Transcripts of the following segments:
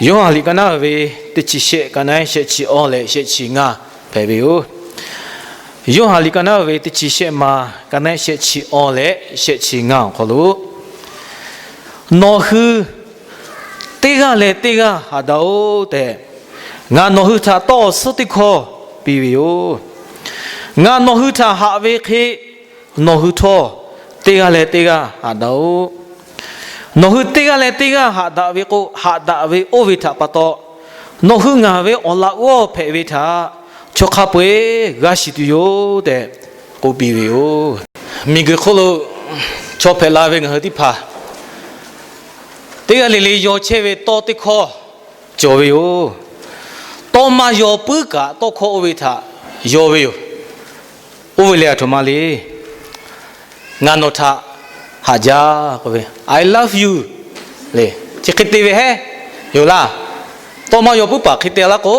Yoˇhanˬ liꞈ ka naˉ ve teˇ chi shehˆ, ka naˉ shehˆ chi awˇ leh shehˆ chi ngaˇ hpehꞈ ve yoˬ. Yoˇhanˬ liꞈ ka naˉ ve teˇ chi shehˆ ma, ka naˉ shehˆ chi awˇ leh shehˆ chi ngaˇ awˬ hk'aw lo, Nawˬ hui teˇ g'aˇ leh teˇ g'aˇ haꞈ daꞈ-oꞈ tehꞈ, ngaˬ nawˬ hui htaꞈ tawˇ awˬ suhˉ teˇ hkawˇ piˇ ve yoˬ. Ngaˬ nawˬ hui htaꞈ haꞈ ve hk'e, nawˬ hui htawˇ teˇ g'aˇ leh teˇ g'aˇ haꞈ daꞈ-oꞈ. Nawˬ hui teˇ g'aˇ leh teˇ g'aˇ haꞈ daꞈ ve k'o, haꞈ daꞈ ve oˇ ve htaꞈ pa taw, nawˬ hui ngaˬ ve awˬ laꞈ g'awˇ hpehꞈ ve htaꞈ chaw hk'a peu-eˬ g'a shiˍ tuˬ yoˬ tehꞈ k'oˆ piˇ ve yoˬ. Miˬguiˬ hk'oˆ lo chaw hpehꞈ la ve ngaˬ hui teˇ hpaˍ, teˇ g'aˇ le le yaw chehˇ ve tawˇ teˇ hkawˇ cawˬ ve yoˬ. Tawˇ maˇ yaw puiˉ kaꞈ tawˇ hkawˇ oˇ ve htaꞈ yaw ve yoˬ. Oˇ ve lehˬ, a htoꞈ ma le. Ngaˬ nawˬ htaꞈ haꞈ jaˇ k'oˆ ve, I love you le. Chi hk'e te ve heˉ yoˬ laˇ. Tawˇ maˇ yaw puiˉ paˍ hk'e te laˇ k'o,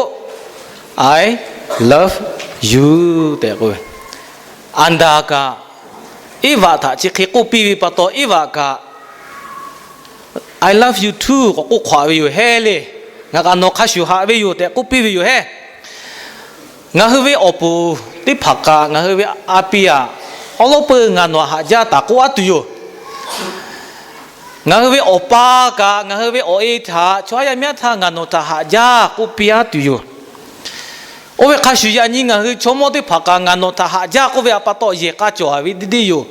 I love you tehꞈ k'oˆ ve. Aˍdanˍ kaꞈ Eˇvaꞈ htaꞈ chi hk'e k'oˆ piˇ ve pa taw, Eˇvaꞈ kaꞈ I love you too k'awꞈ k'oˆ hk'awꞈ ve yoˬ heˉ le. Ngaˬ kaꞈ nawˬ hk'a shuˍ haꞈ ve yoˬ tehꞈ k'oˆ piˇ ve yoˬ heˉ. Ngaˬ hui ve awˬ puˍ teˇ hpaˍ kaꞈ, ngaˬ hui ve a pi aꞈ, awˉ lawˉ peuˇ ngaˬ nawˬ haꞈ jaˇ taˍ k'oˆ aˉ tuˬ yoˬ. Ngaˬ hui ve awˬ pa kaꞈ, ngaˬ hui ve awˬ e htaꞈ chaw haˉ yaˇ miˇ aˉ htaˇ ngaˬ nawˬ htaꞈ haꞈ jaˇ k'oˆ piˇ aˉ tuˬ yoˬ. Oˇ ve hk'a shuˍ yaꞈ nyi ngaˬ hui chaw mawˇ teˇ hpaˍ kaꞈ ngaˬ nawˬ htaꞈ haꞈ jaˇ k'oˆ ve a pa taw yehˬ k'a cawˬ a ve deˇ deˇ yoˬ.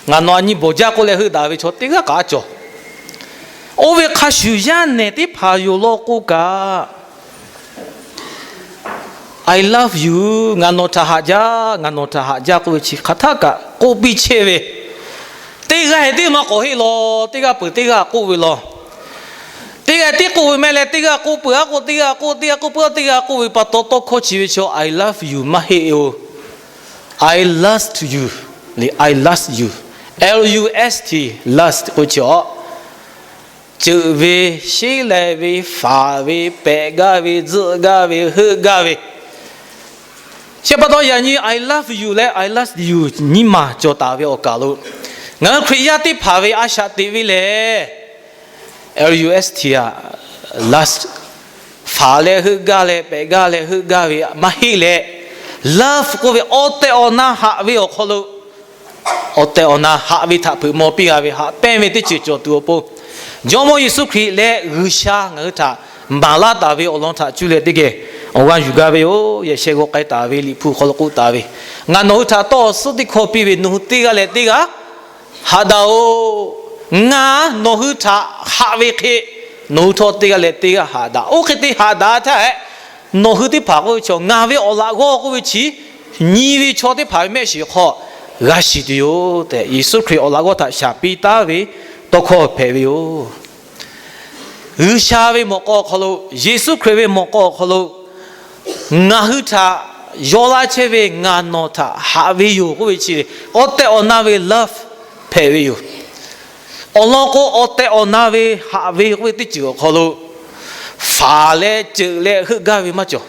Ngaˬ nawˬ a nyi bawˬ jaˇ k'oˆ leh heuˆ daꞈ ve chaw teˇ g'aˇ kaꞈ a cawˬ. Oˇ ve hk'a shuˍ yaˇ nehˬ teˇ hpaˍ yoˬ law k'o kaꞈ, I love you, ngaˬ nawˬ htaꞈ haꞈ jaˇ, ngaˬ nawˬ htaꞈ haꞈ jaˇ k'oˆ ve chi hk'aˬ htaˇ kaꞈ k'oˆ piˇ chehˇ ve, teˇ g'aˇ teˇ maˇ k'awꞈ heˆ law, teˇ g'aˇ peuˬ teˇ g'aˇ k'oˆ ve law. Teˇ g'aˇ tiˉ k'oˆ ve mehˆ leh, teˇ g'aˇ k'oˆ peuˬ aˉ k'o teˇ g'aˇ k'oˆ, teˇ g'aˇ k'oˆ peuˬ aˉ teˇ g'aˇ k'oˆ ve pa taw, tawˇ hkawˇ chi ve chaw I love you maˇ heˆ-oˬ. I lust you le, I lust you, L U S T, lust k'oˆ chi a, ceuꞈ ve, sheˉ leh ve, faˍ ve, pehꞈ gaˇ ve, tzuhˆ gaˇ ve, heuˆ gaˇ ve. Chi pa taw yaꞈ nyi I love you leh I lust you nyiˇ maˬ cawˬ taˍ ve awˬ kaˍ lo, ngaˬ hui Hkriꞈ yaˇ teˇ hpaˍ ve a shaꞈ teꞈ ve lehˬ, L U S T a, lust, faˍ leh heuˆ gaˇ leh pehꞈ gaˇ leh heuˆ gaˇ ve maˇ heˆ leh, love k'oˆ ve awˬ tehˬ awˬ na haꞈ ve awˬ hk'aw lo, awˬ tehˬ awˬ na haꞈ ve htaꞈ hpeuꞈ maw piˇ g'a ve haꞈ pehnˇ ve teˇ ceuˬ cawˬ tuˬ awˬ pon, Jawˇmawˇ Yeˍsuˆ Hkriꞈ leh G'uiˬsha ngaˬ hui htaꞈ maˍ laˇ taˍ ve awˬ lawn htaꞈ cuˇ leh teˇ geh awˬ g'aˇ yuˬ gaˇ ve yoˬ. Yehˬ shehˍ g'aw k'ai taˍ ve Liꞈ hpu hk'aw lo k'oˆ taˍ ve, ngaˬ nawˬ hui htaꞈ tawˇ awˬ suhˉ teˇ hkawˇ piˇ ve, nawˬ hui teˇ g'aˇ leh teˇ g'aˇ haꞈ daꞈ-oꞈ. Ngaˬ nawˬ hui htaꞈ haꞈ ve hk'e, nawˬ hui htawˇ teˇ g'aˇ leh teˇ g'aˇ haꞈ daꞈ. Oˇ hk'e te haꞈ daꞈ htaˇ, nawˬ hui teˇ hpaˍ k'oˆ ve chaw, ngaˬ ve awˬ laꞈ g'awˇ k'oˆ ve chi nyi ve chaw teˇ hpaˍ ve mehˆ shiˍ hk'aw g'a shiˍ tuˬ yoˬ tehꞈ, Yeˍsuˆ Hkriꞈ awˬ laꞈ g'awˇ htaꞈ shaˍ piˇ taˉ ve tawˇ hkawˇ hpehꞈ ve yoˬ. G'uiˬsha ve mawꞈ k'aw awˬ hk'aw lo, Yeˍsuˆ Hkriꞈ ve mawꞈ k'aw awˬ hk'aw lo, ngaˬ hui htaꞈ yaw laˇ chehˇ ve ngaˬ nawˬ htaꞈ haꞈ ve yoˬ k'oˆ ve chi, awˬ tehˬ awˬ na ve love hpehꞈ ve yoˬ. Awˬ lawn k'o, awˬ tehˬ awˬ na ve haꞈ ve k'oˆ ve teˇ ceuˬ awˬ hk'aw lo, faˍ leh ceuꞈ leh heuˆ gaˇ ve maˇ cawˬ.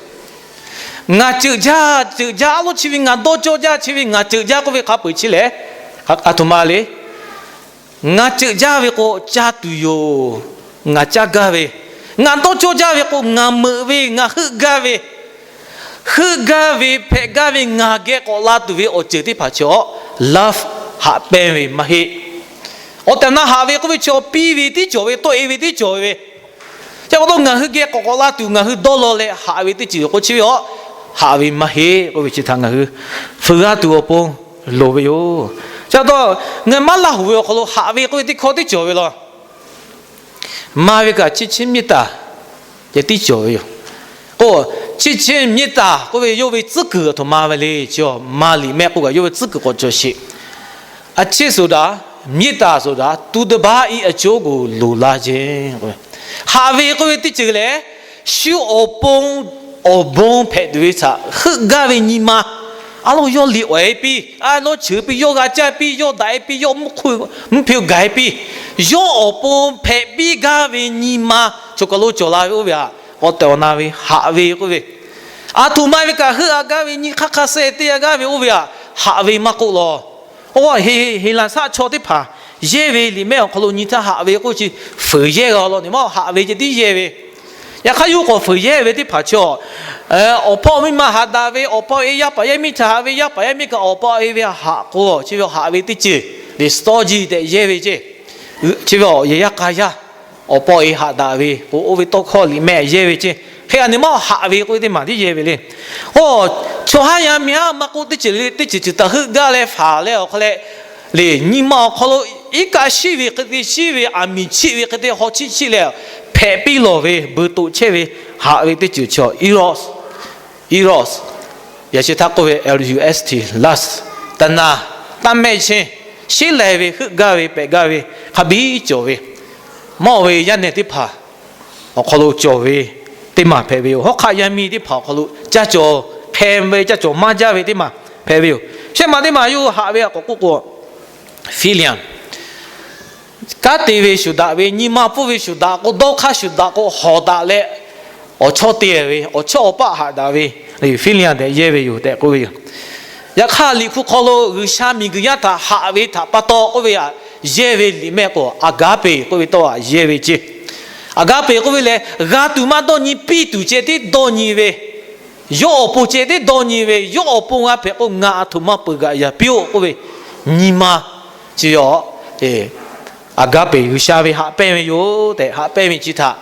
Ngaˬ ceuꞈ jaˇ, ceuꞈ jaˇ, aˉ lawˉ chi ve ngaˬ dawˇ cawˇ jaˇ, chi ve ngaˬ ceuꞈ jaˇ k'oˆ ve hk'a peu-eˬ chi lehˬ, a htoꞈ ma le. Ngaˬ ceuꞈ jaˇ ve k'o, caˇ tuˬ yoˬ. Ngaˬ caˇ gaˇ ve, ngaˬ dawˇ cawˇ jaˇ ve k'o, ngaˬ meuꞈ ve, ngaˬ heuˆ gaˇ ve, heuˆ gaˇ ve, hpehꞈ gaˇ ve, ngaˬ geh k'awꞈ la tuˬ ve awˬ ceuˬ teˇ hpaˍ chi awˬ love haꞈ pehnˇ ve maˇ heˆ. Awˬ tehˬ awˬ na haꞈ ve k'oˆ ve chi awˬ piˇ ve tiˉ cawˬ ve, tawˆ-e ve tiˉ cawˬ ve. Chi pa taw ngaˬ hui geh k'awꞈ k'awꞈ la tuˬ ngaˬ hui dawˇ law leh haꞈ ve teˇ ceuˬ k'o chi ve a, haꞈ ve maˇ heˆ k'oˆ ve chi htaꞈ ngaˬ hui fuiˍ g'a tuˬ awˬ pon loˍ ve yoˬ. Chi pa taw, ngaˬ maˇ laˇ hoꞈ ve awˬ hk'aw lo haꞈ ve k'oˆ ve teˇ hkawˇ teˇ cawˬ ve law. Ma ve kaꞈ ချစ်ခြင်းမေတ္တာ ceh tiˉ cawˬ ve yoˬ. K'o, ချစ်ခြင်းမေတ္တာ k'oˆ ve yawˇ ve tcuhˉ kuiˬ a htoꞈ ma ve le chi a, ma liꞈ mehˆ k'oˆ kaꞈ yawˇ ve tcuhˉ kuiˬ k'awꞈ cawˬ sheˍ. ချစ်ဆိုတာ, မေတ္တာဆိုတာ, သူတစ်ပါး၏အကျိုးကို လိုလားခြင်း. Haꞈ ve k'oˆ ve teˇ ceuˬ lehˬ, shu awˬ pon awˬ bon hpehꞈ tuˬ ve htaꞈ heuˆ gaˇ ve nyi ma, a lo yawˇ liꞈ awˬ-e piˇ, a lo cheuˬ piˇ, yawˇ g'a caˇ piˇ, yawˇ daꞈ-e piˇ, yawˇ mvuhˇ hpe gaˬ-e piˇ, yawˇ awˬ pon hpehꞈ piˇ gaˇ ve nyi ma, choˬ kaˬ lo cawˬ la ve oˇ ve htaꞈ awˬ tehˬ awˬ na ve haꞈ ve k'oˆ ve, a htoꞈ ma ve kaꞈ heuˆ a gaˇ ve nyi hk'aˇ hk'aˇ suh-e te a gaˇ ve oˇ ve htaꞈ haꞈ ve maˇ k'oˆ law. Oˇ, Heˍlaˍsaˆ chaw teˇ hpaˍ yehˇ ve liꞈ mehˆ awˬ hk'aw lo nyi htaˇ haꞈ ve k'oˆ chi fuiˍ yehˇ g'a law, nyi ma haꞈ ve ceh tiˉ yehˇ ve. Yaꞈ hk'aˇ, yawˇ k'awꞈ fuiˍ yehˇ ve teˇ hpaˍ chi, awˬ hpawˇ miˇ ma haꞈ daꞈ ve, awˬ pa awˬ e yaˇ paˍ yaˇ miˇ htaꞈ haꞈ ve, yaˇ paˍ yaˇ miˇ kaꞈ awˬ pa awˬ e ve htaꞈ haꞈ k'o, chi ve htaꞈ haꞈ ve teˇ ceuˬ le, storge tehꞈ yehˇ ve ceˇ. Chi ve awˬ yehˬ yaˇ k'a yaˇ awˬ pa awˬ e haꞈ daꞈ ve k'o, oˇ ve tawˇ hkawˇ liꞈ mehˆ yehˇ ve ceˇ. Hk'e a nyi ma haꞈ ve k'oˆ ve teˇ maˬ tiˉ yehˇ ve le. Oˇ, chaw haˉ yaˇ miˇ haˉ maˇ k'oˆ, teˇ ceuˬ le teˇ ceuˬ ceuˬ taˍ heuˆ gaˇ leh faˍ leh awˬ hk'aw leh, le nyi ma awˬ hk'aw lo iˉ kaˆ shiˉ ve hk'e te shiˉ ve, aˬ miˍ chiˆ ve hk'e te haw chiˆ chiˆ leh, hpehꞈ piˇ lawˬ ve, beuꞈ toꞈ chehˇ ve, haꞈ ve teˇ ceuˬ chi eros, eros, yaꞈ sheh htaˇ k'oˆ ve lust, lust, taˍ naˍ, taˇ mehˆ chehˇ, sheˉ lai ve, heuˆ gaˇ ve, pehꞈ gaˇ ve, hk'a biˇ cawˬ ve, mawˇ ve yaˇ nehˬ teˇ hpaˍ awˬ hk'aw lo cawˬ ve teˇ maˬ hpehꞈ ve yoˬ. Hawˉ hk'aˆ yaˇ miˇ teˇ hpaˍ awˬ hk'aw lo caˇ cawˬ hpeh ve, caˇ cawˬ maˇ jaˇ ve teˇ maˬ hpehꞈ ve yoˬ. Shehˆ maˬ teˇ maˬ yawˇ hui haꞈ ve a k'awꞈ k'oˆ k'o, philia, kanˉ te ve shuˍ daꞈ ve, nyi ma pfuhˇ ve shuˍ daꞈ k'o, dawˇ hk'aˇ shuˍ daꞈ k'o, hawˍ daꞈ leh awˬ chawˇ te ve, awˬ chawˇ awˬ paˆ haꞈ daꞈ ve, philia tehꞈ yehˇ ve yoˬ tehꞈ k'oˆ ve yoˬ. Yaꞈ hk'aˇ, Liꞈ hpu hk'aw lo G'uiˬsha miˬguiˬ yaˇ htaꞈ haꞈ ve htaꞈ pa taw k'oˆ ve htaꞈ yehˇ ve liꞈ mehˆ k'o, agape k'oˆ ve tawˇ htaꞈ yehˇ ve ceˇ. Agape k'oˆ ve lehˬ, g'a tuˬ maˇ dawˇ nyi, piˇ tuˬ ceh tiˉ dawˇ nyi ve, yawˇ awˬ pon ceh tiˉ dawˇ nyi ve, yawˇ awˬ pon g'a hpehꞈ k'o, ngaˬ aˬ htoꞈ ma peuˬ g'aꞈ yaꞈ piˇ-oˆ k'oˆ ve nyi ma chi yoˬ. Agape G'uiˬsha ve haꞈ pehnˇ ve yoˬ tehꞈ haꞈ pehnˇ ve chi htaꞈ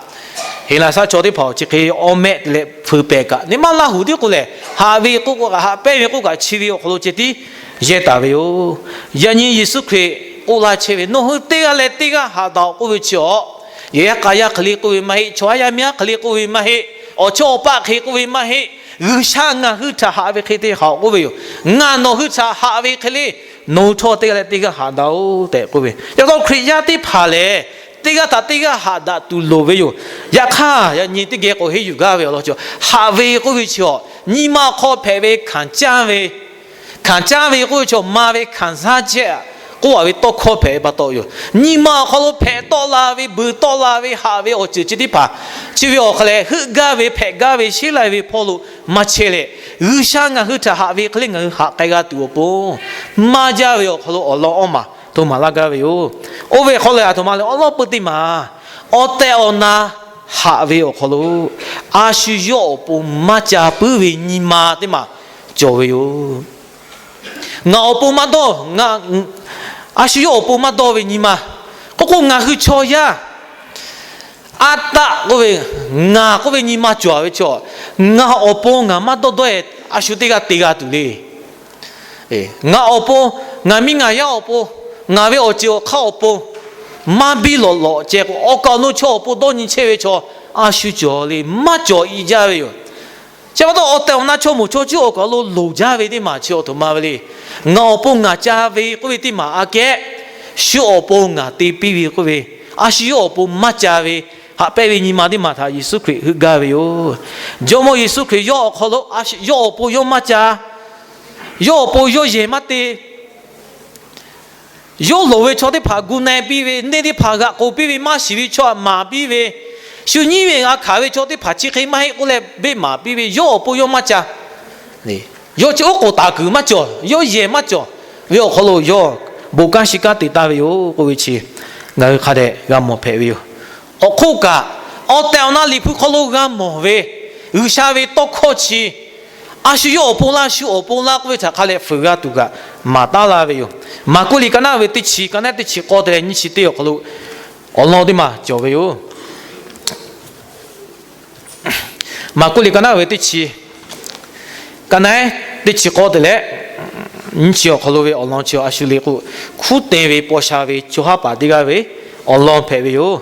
Heˍlaˍsaˆ chaw teˇ hpaˍ chi hk'e awˇ mehˆ te leh feu pehˍ kaꞈ, nyi ma Laˇhuˍ tiˉ k'o lehˬ, haꞈ ve k'oˆ k'o kaꞈ, haꞈ pehnˇ ve k'oˆ kaꞈ, chi ve awˬ hk'aw lo ceh tiˉ yehˇ taˍ ve yoˬ. Yaꞈ nyi Yeˍsuˆ Hkriꞈ k'oˆ laˇ chehˇ ve, Nawˬ hui teˇ g'aˇ leh teˇ g'aˇ haꞈ daꞈ-oꞈ k'oˆ ve chi awˬ, yehˬ yaˇ k'a yaˇ hk'e le k'oˆ ve maˇ heˆ, chaw haˉ yaˇ miˇ haˉ hk'e le k'oˆ ve maˇ heˆ, awˬ chawˇ awˬ paˆ hk'e k'oˆ ve maˇ heˆ, G'uiˬsha ngaˬ hui htaꞈ haꞈ ve hk'e te haꞈ-oꞈ k'oˆ ve yoˬ. Ngaˬ nawˬ hui htaꞈ haꞈ ve hk'e le, nawˬ hui htawˇ teˇ g'aˇ leh teˇ g'aˇ haꞈ daꞈ-oꞈ tehꞈ k'oˆ ve. Yaꞈ hk'aˇ, Hkriꞈ yaˇ teˇ hpaˍ lehˬ, teˇ g'aˇ htaꞈ teˇ g'aˇ haꞈ daꞈ tuˬ loˍ ve yoˬ. Yaꞈ hk'aˇ, yaꞈ nyi teˇ geh k'awꞈ henˇ yuˬ gaˇ ve awˬ lawn chi, haꞈ ve k'oˆ ve chi awˬ, nyi ma awˬ hk'aw hpehꞈ ve hkanˍ caˇ ve, hkanˍ caˇ ve k'oˆ ve chi awˬ, ma ve hkanˍ zaˇ chehˇ k'oˆ a ve tawˇ hkawˇ hpehꞈ ve pa taw yoˬ. Nyi ma awˬ hk'aw lo hpehꞈ tawˆ la ve, beuꞈ tawˆ la ve, haꞈ ve awˬ ceuˬ chi teˇ hpaˍ, chi ve awˬ hk'a lehˬ, heuˆ gaˇ ve, hpehꞈ gaˇ ve, sheˉ lai ve hpawˇ lo maˇ chehˇ leh, G'uiˬsha ngaˬ hui htaꞈ haꞈ ve hk'e le ngaˬ hui haꞈ k'ai g'a tuˬ awˬ pon maˇ jaˇ ve awˬ hk'aw lo awˬ lawn awˇ maˬ hto maˍ laˇ gaˇ ve yoˬ. Oˇ ve hk'aw lo aˬ htoꞈ ma le, awˉ lawˉ peu teˇ maˬ, awˬ tehˬ awˬ na haꞈ ve awˬ hk'aw lo, a shu yawˇ awˬ pon maˇ ca puiˉ ve nyi ma teˇ maˬ cawˬ ve yoˬ. Ngaˬ awˬ pon maˇ dawˇ, a shu yawˇ awˬ pon maˇ dawˇ ve nyi ma. K'oˆ k'o, ngaˬ hui chaw yaˇ, a taˆ k'oˆ ve, ngaˬ k'oˆ ve nyi ma cawˬ ve chaw, ngaˬ awˬ pon ngaˬ maˇ dawˇ dawˇ-e, a shu teˇ g'aˇ te g'a tuˬ le. Ngaˬ awˬ pon, ngaˬ miˇ ngaˬ yaˇ awˬ pon, ngaˬ ve awˬ ceuˬ awˬ hk'aˇ awˬ pon maˇ biˇ lawꞈ lawꞈ ceh k'o, awˬ kaˍ awˬ nu chaw awˬ pon dawˇ nyi chehˇ ve chaw a shu cawˬ le, maˇ cawˬ i jaˇ ve yoˬ. Chi pa taw, awˬ tehˬ awˬ na chaw moˍ chaw cuˇ awˬ kaˍ awˬ lo loˍ jaˇ ve teˇ maˬ chi awˬ htoꞈ ma ve le. Ngaˬ awˬ pon ngaˬ ca ve k'oˆ ve teˇ maˬ aꞈ kehˉ, shu awˬ pon ngaˬ te piˇ ve k'oˆ ve, a shu yawˇ awˬ pon maˇ ca ve, haꞈ pehnˇ ve nyi ma teˇ maˬ htaꞈ Yeˍsuˆ Hkriꞈ heuˆ gaˇ ve yoˬ. Jawˇmawˇ Yeˍsuˆ Hkriꞈ yawˇ awˬ hk'aw lo, yawˇ awˬ pon yawˇ maˇ ca, yawˇ awˬ pon yawˇ yehˬ maˇ te. Yawˇ loˍ ve chaw teˇ hpaˍ gu na-e piˇ ve, neˇ teˇ hpaˍ g'aꞈ k'oˍ piˇ ve, maˇ shiˍ ve chaw htaꞈ maˍ piˇ ve, shu nyiˉ ve g'a hkanˍ ve chaw teˇ hpaˍ chi hk'e maˇ heˆ k'oˆ leh beˆ maˍ piˇ ve, yawˇ awˬ pon yawˇ maˇ ca. Yawˇ chi oˉ k'oˍ taˍ kuiˬ maˇ cawˬ, yawˇ yehˬ maˇ cawˬ ve awˬ hk'aw lo yawˇ bon kanˉ shi kanˉ te taˍ ve yoˬ k'oˆ ve chi ngaˬ hui hk'a dehꞈ g'a mawˬ hpehꞈ ve yoˬ. Awˬ hk'oˆ kaꞈ, awˬ tehˬ awˬ na Liꞈ hpu hk'aw lo g'a mawˬ ve G'uiˬsha ve tawˇ hkawˇ chi, a shu yawˇ awˬ pon laˇ, shu awˬ pon laˇ k'oˆ ve htaꞈ hk'a leh fuiˍ g'a tuˬ kaꞈ maˍ taˉ laˇ ve yoˬ. Maˍkuˆ liꞈ ka naˉ ve teˇ chi, ka naˉ teˇ chi k'awˇ te leh nyiˇ chi teˇ awˬ hk'aw lo awˬ lawn teˇ maˬ cawˬ ve yoˬ. Maˍkuˆ liꞈ ka naˉ ve teˇ chi, ka naˉ teˇ chi k'awˇ te leh nyiˇ chi awˬ hk'aw lo ve awˬ lawn chi a shu le k'o, hkunˉ te ve paw sha ve chaw haˉ paˍ teˇ g'aˇ ve awˬ lawn hpehꞈ ve yoˬ.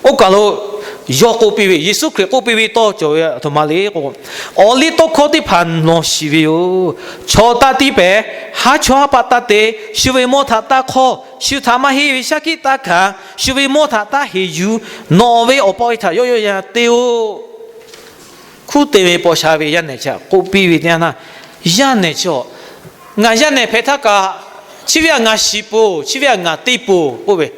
Oˇ kaˬ lo yawˇ k'oˆ piˇ ve, Yeˍsuˆ Hkriꞈ k'oˆ piˇ ve tawˇ cawˬ ve a htoꞈ ma le k'o, awˬ liˇ tawˇ hkawˇ teˇ hpaˍ nawˬ shiˍ ve yoˬ. Chaw taˇ tiˉ pehˍ, haˉ chaw haˉ paˆ taˇ te, shu ve mawˇ htaꞈ taˇ hk'awˇ, shu htaꞈ maˇ heˆ ve shaˉ hkiˆ taˇ hkanˍ, shu ve mawˇ htaꞈ taˇ heˍ yuˬ, nawˬ ve awˬ pa awˬ e htaꞈ yawˆ yawˆ yan te-oˆ. Hkunˉ te ve paw sha ve yaˇ nehˬ chi htaꞈ k'oˆ piˇ ve teˇ yanˇ, yaˇ nehˬ chi, ngaˬ yaˇ nehˬ hpehꞈ htaˇ kaꞈ, chi ve htaꞈ ngaˬ shiˍ peuˬ, chi ve htaꞈ ngaˬ te peuˬ k'oˆ ve,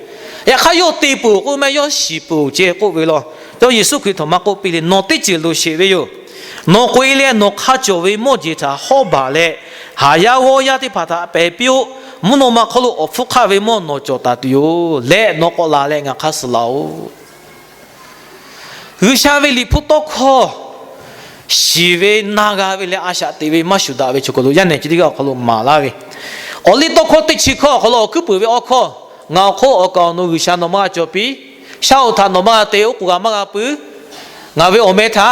yaꞈ hk'aˇ yawˇ te peuˬ k'oˆ maˇ heˆ, yawˇ shiˍ peuˬ ceh k'oˆ ve law. Yawˇ Yeˍsuˆ Hkriꞈ htaꞈ maˇ k'oˆ piˇ le, Nawˬ teˇ ceuˬ loˍ sheˍ ve yoˬ. Nawˬ k'oꞈ e leh nawˬ hk'a cawˬ ve mawˇ jeˬ htaꞈ hawˉ baˬ leh, haˍ yaˇ g'awˇ yaˇ teˇ hpaˍ htaꞈ pehˬ piˇ-oˆ. Mvuhˇ naw ma hk'aw lo awˬ hpfuhˇ hk'aˆ ve mawˇ nawˬ cawˬ taˍ tuˬ yoˬ. Leh nawˬ k'awꞈ laˬ leh ngaˬ hk'aˇ suh laˬ-oꞈ. G'uiˬsha ve liꞈ hpu tawˇ hkawˇ shiˍ ve na g'a ve leh a shaꞈ teꞈ ve maˇ shuˍ daꞈ ve chaw hk'aw lo yaˇ nehˬ chi teˇ g'aˇ awˬ hk'aw lo maˍ laˇ ve, awˬ liˇ tawˇ hkawˇ teˇ chi hkawˇ awˬ hk'aw lo awˬ hkuiˉ puiˍ ve awˬ hkawˇ, ngaˬ awˬ hk'oˆ awˬ kaˍ awˬ nu G'uiˬsha nawˬ maˇ g'a cawˬ piˇ, shaˉ hoꞈ htaꞈ nawˬ maˇ g'a te, oˉ k'oˍ g'a maˇ g'a pui, ngaˬ ve awˬ meh htaꞈ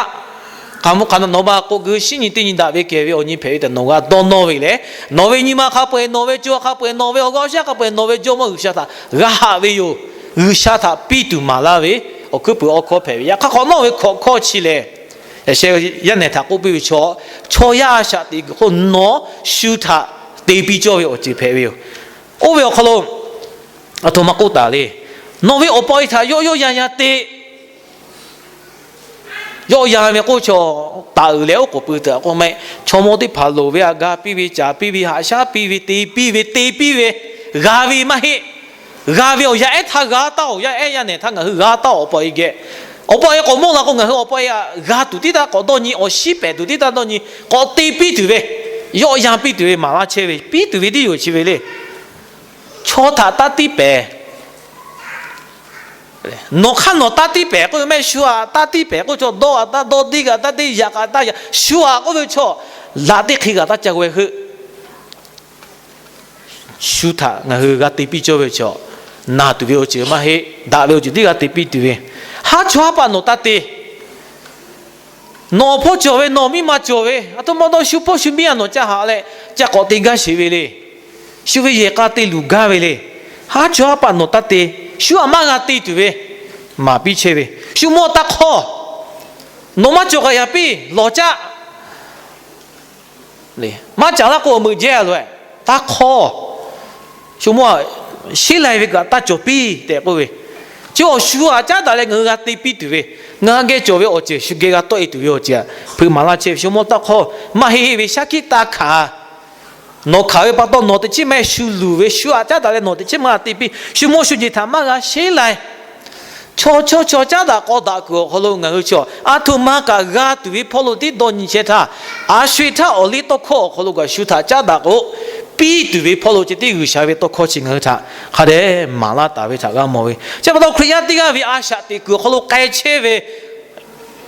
hk'aˬ hk'aˬ nawˬ maˇ k'oˆ, g'uiˬ shiˉ nyi teˇ nyi daꞈ ve kehˬ ve awˬ nyi hpehꞈ ve tehꞈ nawˬ g'a dawˇ nawˇ ve lehˬ, nawˬ ve nyi ma hk'a peu-eˬ, nawˬ ve co hk'a peu-eˬ, nawˬ ve awˬ g'aˇ awˬ shaˉ hk'a peu-eˬ, nawˬ ve jawˇmawˇ G'uiˬsha htaꞈ g'a haꞈ ve yoˬ. G'uiˬsha htaꞈ piˇ tuˬ maˍ laˇ ve awˬ hkuiˉ puiˍ awˬ hkawˇ hpehꞈ ve. Yaꞈ hk'aˇ hk'awꞈ nawˉ ve hkawꞈ hkawˇ chi lehˬ, yaꞈ sheh yaˇ nehˬ htaꞈ k'oˆ piˇ ve chaw, chaw yaˇ a shaꞈ teꞈ kuiˬ hk'oˆ nawˬ shu htaꞈ te piˇ cawˇ ve awˬ ceuˬ hpehꞈ ve yoˬ. Oˇ ve awˬ hk'aw lo aˬ htoꞈ ma k'oˆ taˍ le. Nawˬ ve awˬ pa e htaꞈ yawˆ yawˆ yan yan te. Yawˆ yan ve k'oˆ chaw taˍ uiˍ leh oˉ k'oˍ pui taˍ k'oˆ mehˆ, chaw mawˇ teˇ hpaˍ loˍ ve, a ga piˇ ve, caˍ piˇ ve, haꞈ shaˉ piˇ ve, te piˇ ve, te piˇ ve, g'a ve maˇ heˆ. G'a ve awˬ yaˇ ehˉ htaˇ g'a taˇ-oˬ, yaˇ ehˉ yaˇ nehˬ htaˇ ngaˬ hui g'a taˇ-oˬ. Awˬ pa e geh, awˬ pa e k'awꞈ mawˇ la k'o ngaˬ hui awˬ pa e g'a tuˬ tiˉ taˇ k'awꞈ dawˇ nyi, awˬ shiˉ pehˍ tuˬ tiˉ taˇ dawˇ nyi, k'awꞈ te piˇ tuˬ ve, yawˆ yan piˇ tuˬ ve maˍ laˇ chehˇ ve, piˇ tuˬ ve tiˉ yoˬ chi ve le. Chaw htaꞈ taˇ tiˉ pehˍ. Nawˬ hk'aˇ nawˬ taˇ tiˉ pehˍ k'oˆ ve mehˆ, shu aꞈ taˇ tiˉ pehˍ k'oˆ ve chaw, dawˇ aꞈ taˇ dawˇ, deˇ g'aꞈ taˇ deˇ, yaꞈ k'aꞈ taˇ yaꞈ, shu aꞈ k'oˆ ve chaw, laꞈ teˇ hk'e g'aꞈ taˇ ca g'a heuˆ. Shu htaꞈ ngaˬ hui g'a te piˇ cawˇ ve chaw, na tuˬ ve awˬ ceuˬ maˇ heˆ, daꞈ ve awˬ ceuˬ tiˉ g'a te piˇ tuˬ ve. Haˉ chawˇ haˉ paˆ nawˬ taˇ te. Nawˬ awˬ hpawˇ cawˬ ve, nawˬ miˇ ma cawˬ ve, aˬ htoꞈ ma taw shu hpawˇ shu miˇ a nawˬ ca haꞈ leh, ca k'awꞈ te gaˇ sheˍ ve le. Shu ve yehˬ k'a te luˬ gaˇ ve le. Haˉ chawˇ haˉ paˆ nawˬ taˇ te. Shu aꞈ maˇ g'a te tuˬ ve maˍ piˇ chehˇ ve. Shu mawˇ taˇ hk'awˇ. Nawˬ maˇ cawˬ k'aꞈ yaꞈ piˇ lawˬ caˆ. Maˇ caˍ laˇ k'o awˬ meuꞈ jehˇ a loꞈ-e. Taˇ hk'awˇ. Shu mawˇ sheˉ lai ve kaꞈ taˇ cawˬ piˇ tehꞈ k'oˆ ve. Chi awˬ shu aꞈ caˉ daꞈ leh ngaˬ hui g'a te piˇ tuˬ ve, ngaˬ hui geh cawˬ ve awˬ ceuˬ shu geh g'a tawˆ e tuˬ ve awˬ ceuˬ aꞈ hpeuꞈ maˍ laˇ chehˇ ve. Shu mawˇ taˇ hk'awˇ. Maˇ heˆ heˆ ve shaˉ hkiˆ taˇ hkanˍ. Nawˬ hkanˍ ve pa taw nawˬ teꞈ chiˉ maˇ shu luˬ ve, shu aꞈ caˉ daꞈ leh nawˬ teꞈ chiˉ maˇ g'a te piˇ. Shu mawˇ shu jeˬ htaꞈ maˇ g'a sheˉ lai. Chaw chaw chaw caˉ daꞈ k'aw daꞈ kuiˬ awˬ hk'aw lo ngaˬ hui chaw aˬ htoꞈ ma kaꞈ g'a tuˬ ve hpawˇ lo tiˉ dawˇ nyi chehˇ htaˇ, a sho-eˬ htaˇ awˬ liˇ tawˇ hkawˇ awˬ hk'aw lo kaꞈ shu htaꞈ caˉ daꞈ k'o, piˇ tuˬ ve hpawˇ lo ceh tiˉ G'uiˬsha ve tawˇ hkawˇ chi ngaˬ hui htaꞈ hk'a dehꞈ maˍ laˇ taˍ ve htaꞈ g'a mawˬ ve. Chi pa taw Hkriꞈ yaˇ teˇ g'aˇ ve a shaꞈ teꞈ kuiˬ awˬ hk'aw lo k'ai chehˇ ve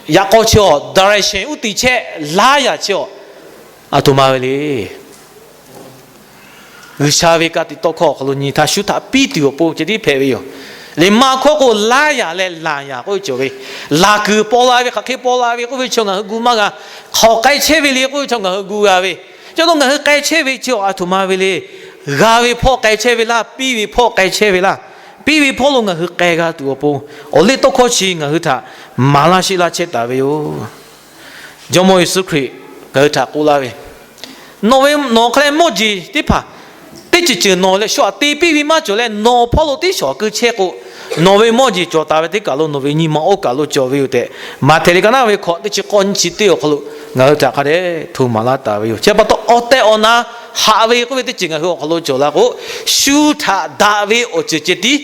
yaꞈ k'aw chi awˬ direction uˉ te chehˇ laˇ yaꞈ chi awˬ, aˬ htoꞈ ma ve le. G'uiˬsha ve ka tiꞈ tawˇ hkawˇ awˬ hk'aw lo nyi htaˇ shu htaꞈ piˇ tuˬ awˬ pon ceh tiˉ hpehꞈ ve yoˬ. Liꞈ ma hkawˇ k'o laˇ yaꞈ leh laˬ yaꞈ k'oˆ ve cawˬ ve, laˬ kuiˬ paw la ve, hk'aˬ hk'e paw la ve k'oˆ ve chaw ngaˬ hui gu maˇ g'a. Hk'aˬ k'ai chehˇ ve le k'oˆ ve chaw ngaˬ hui gu g'a ve. Chi pa taw ngaˬ hui k'ai chehˇ ve chi aˬ htoꞈ ma ve le. G'a ve hpawˇ k'ai chehˇ ve laˇ, piˇ ve hpawˇ k'ai chehˇ ve laˇ. Piˇ ve hpawˇ lo ngaˬ hui k'ai g'a tuˬ awˬ pon, awˬ liˇ tawˇ hkawˇ chi ngaˬ hui htaꞈ maˍ laˇ sheˆ laˇ chehˇ taˍ ve yoˬ. Jawˇmawˇ Yeˍsuˆ Hkriꞈ ngaˬ hui htaꞈ k'oˆ laˇ ve, nawˬ ve nawˬ hk'a leh mawˇ jeˬ teˇ hpaˍ teˇ ceuˬ ceuˬ nawˬ leh shu aꞈ te piˇ ve maˇ cawˬ leh nawˬ hpawˇ lo tiˉ shawˍ keu chehˇ k'o, nawˬ ve mawˇ jeˬ cawˬ taˍ ve teˇ kaˬ lo nawˬ ve nyi ma oˇ kaˬ lo cawˬ ve yoˬ tehꞈ, Maꞈhtehˍ liꞈ ka naˉ ve hkawꞈ teˇ chi k'awˇ nyiˇ chi teˇ awˬ hk'aw lo ngaˬ hui htaꞈ hk'a dehꞈ hto maˍ laˇ taˍ ve yoˬ. Chi pa taw awˬ tehˬ awˬ na haꞈ ve k'oˆ ve teˇ ceuˬ ngaˬ hui awˬ hk'aw lo cawˬ la k'o, shu htaꞈ daꞈ ve awˬ ceuˬ ceh tiˉ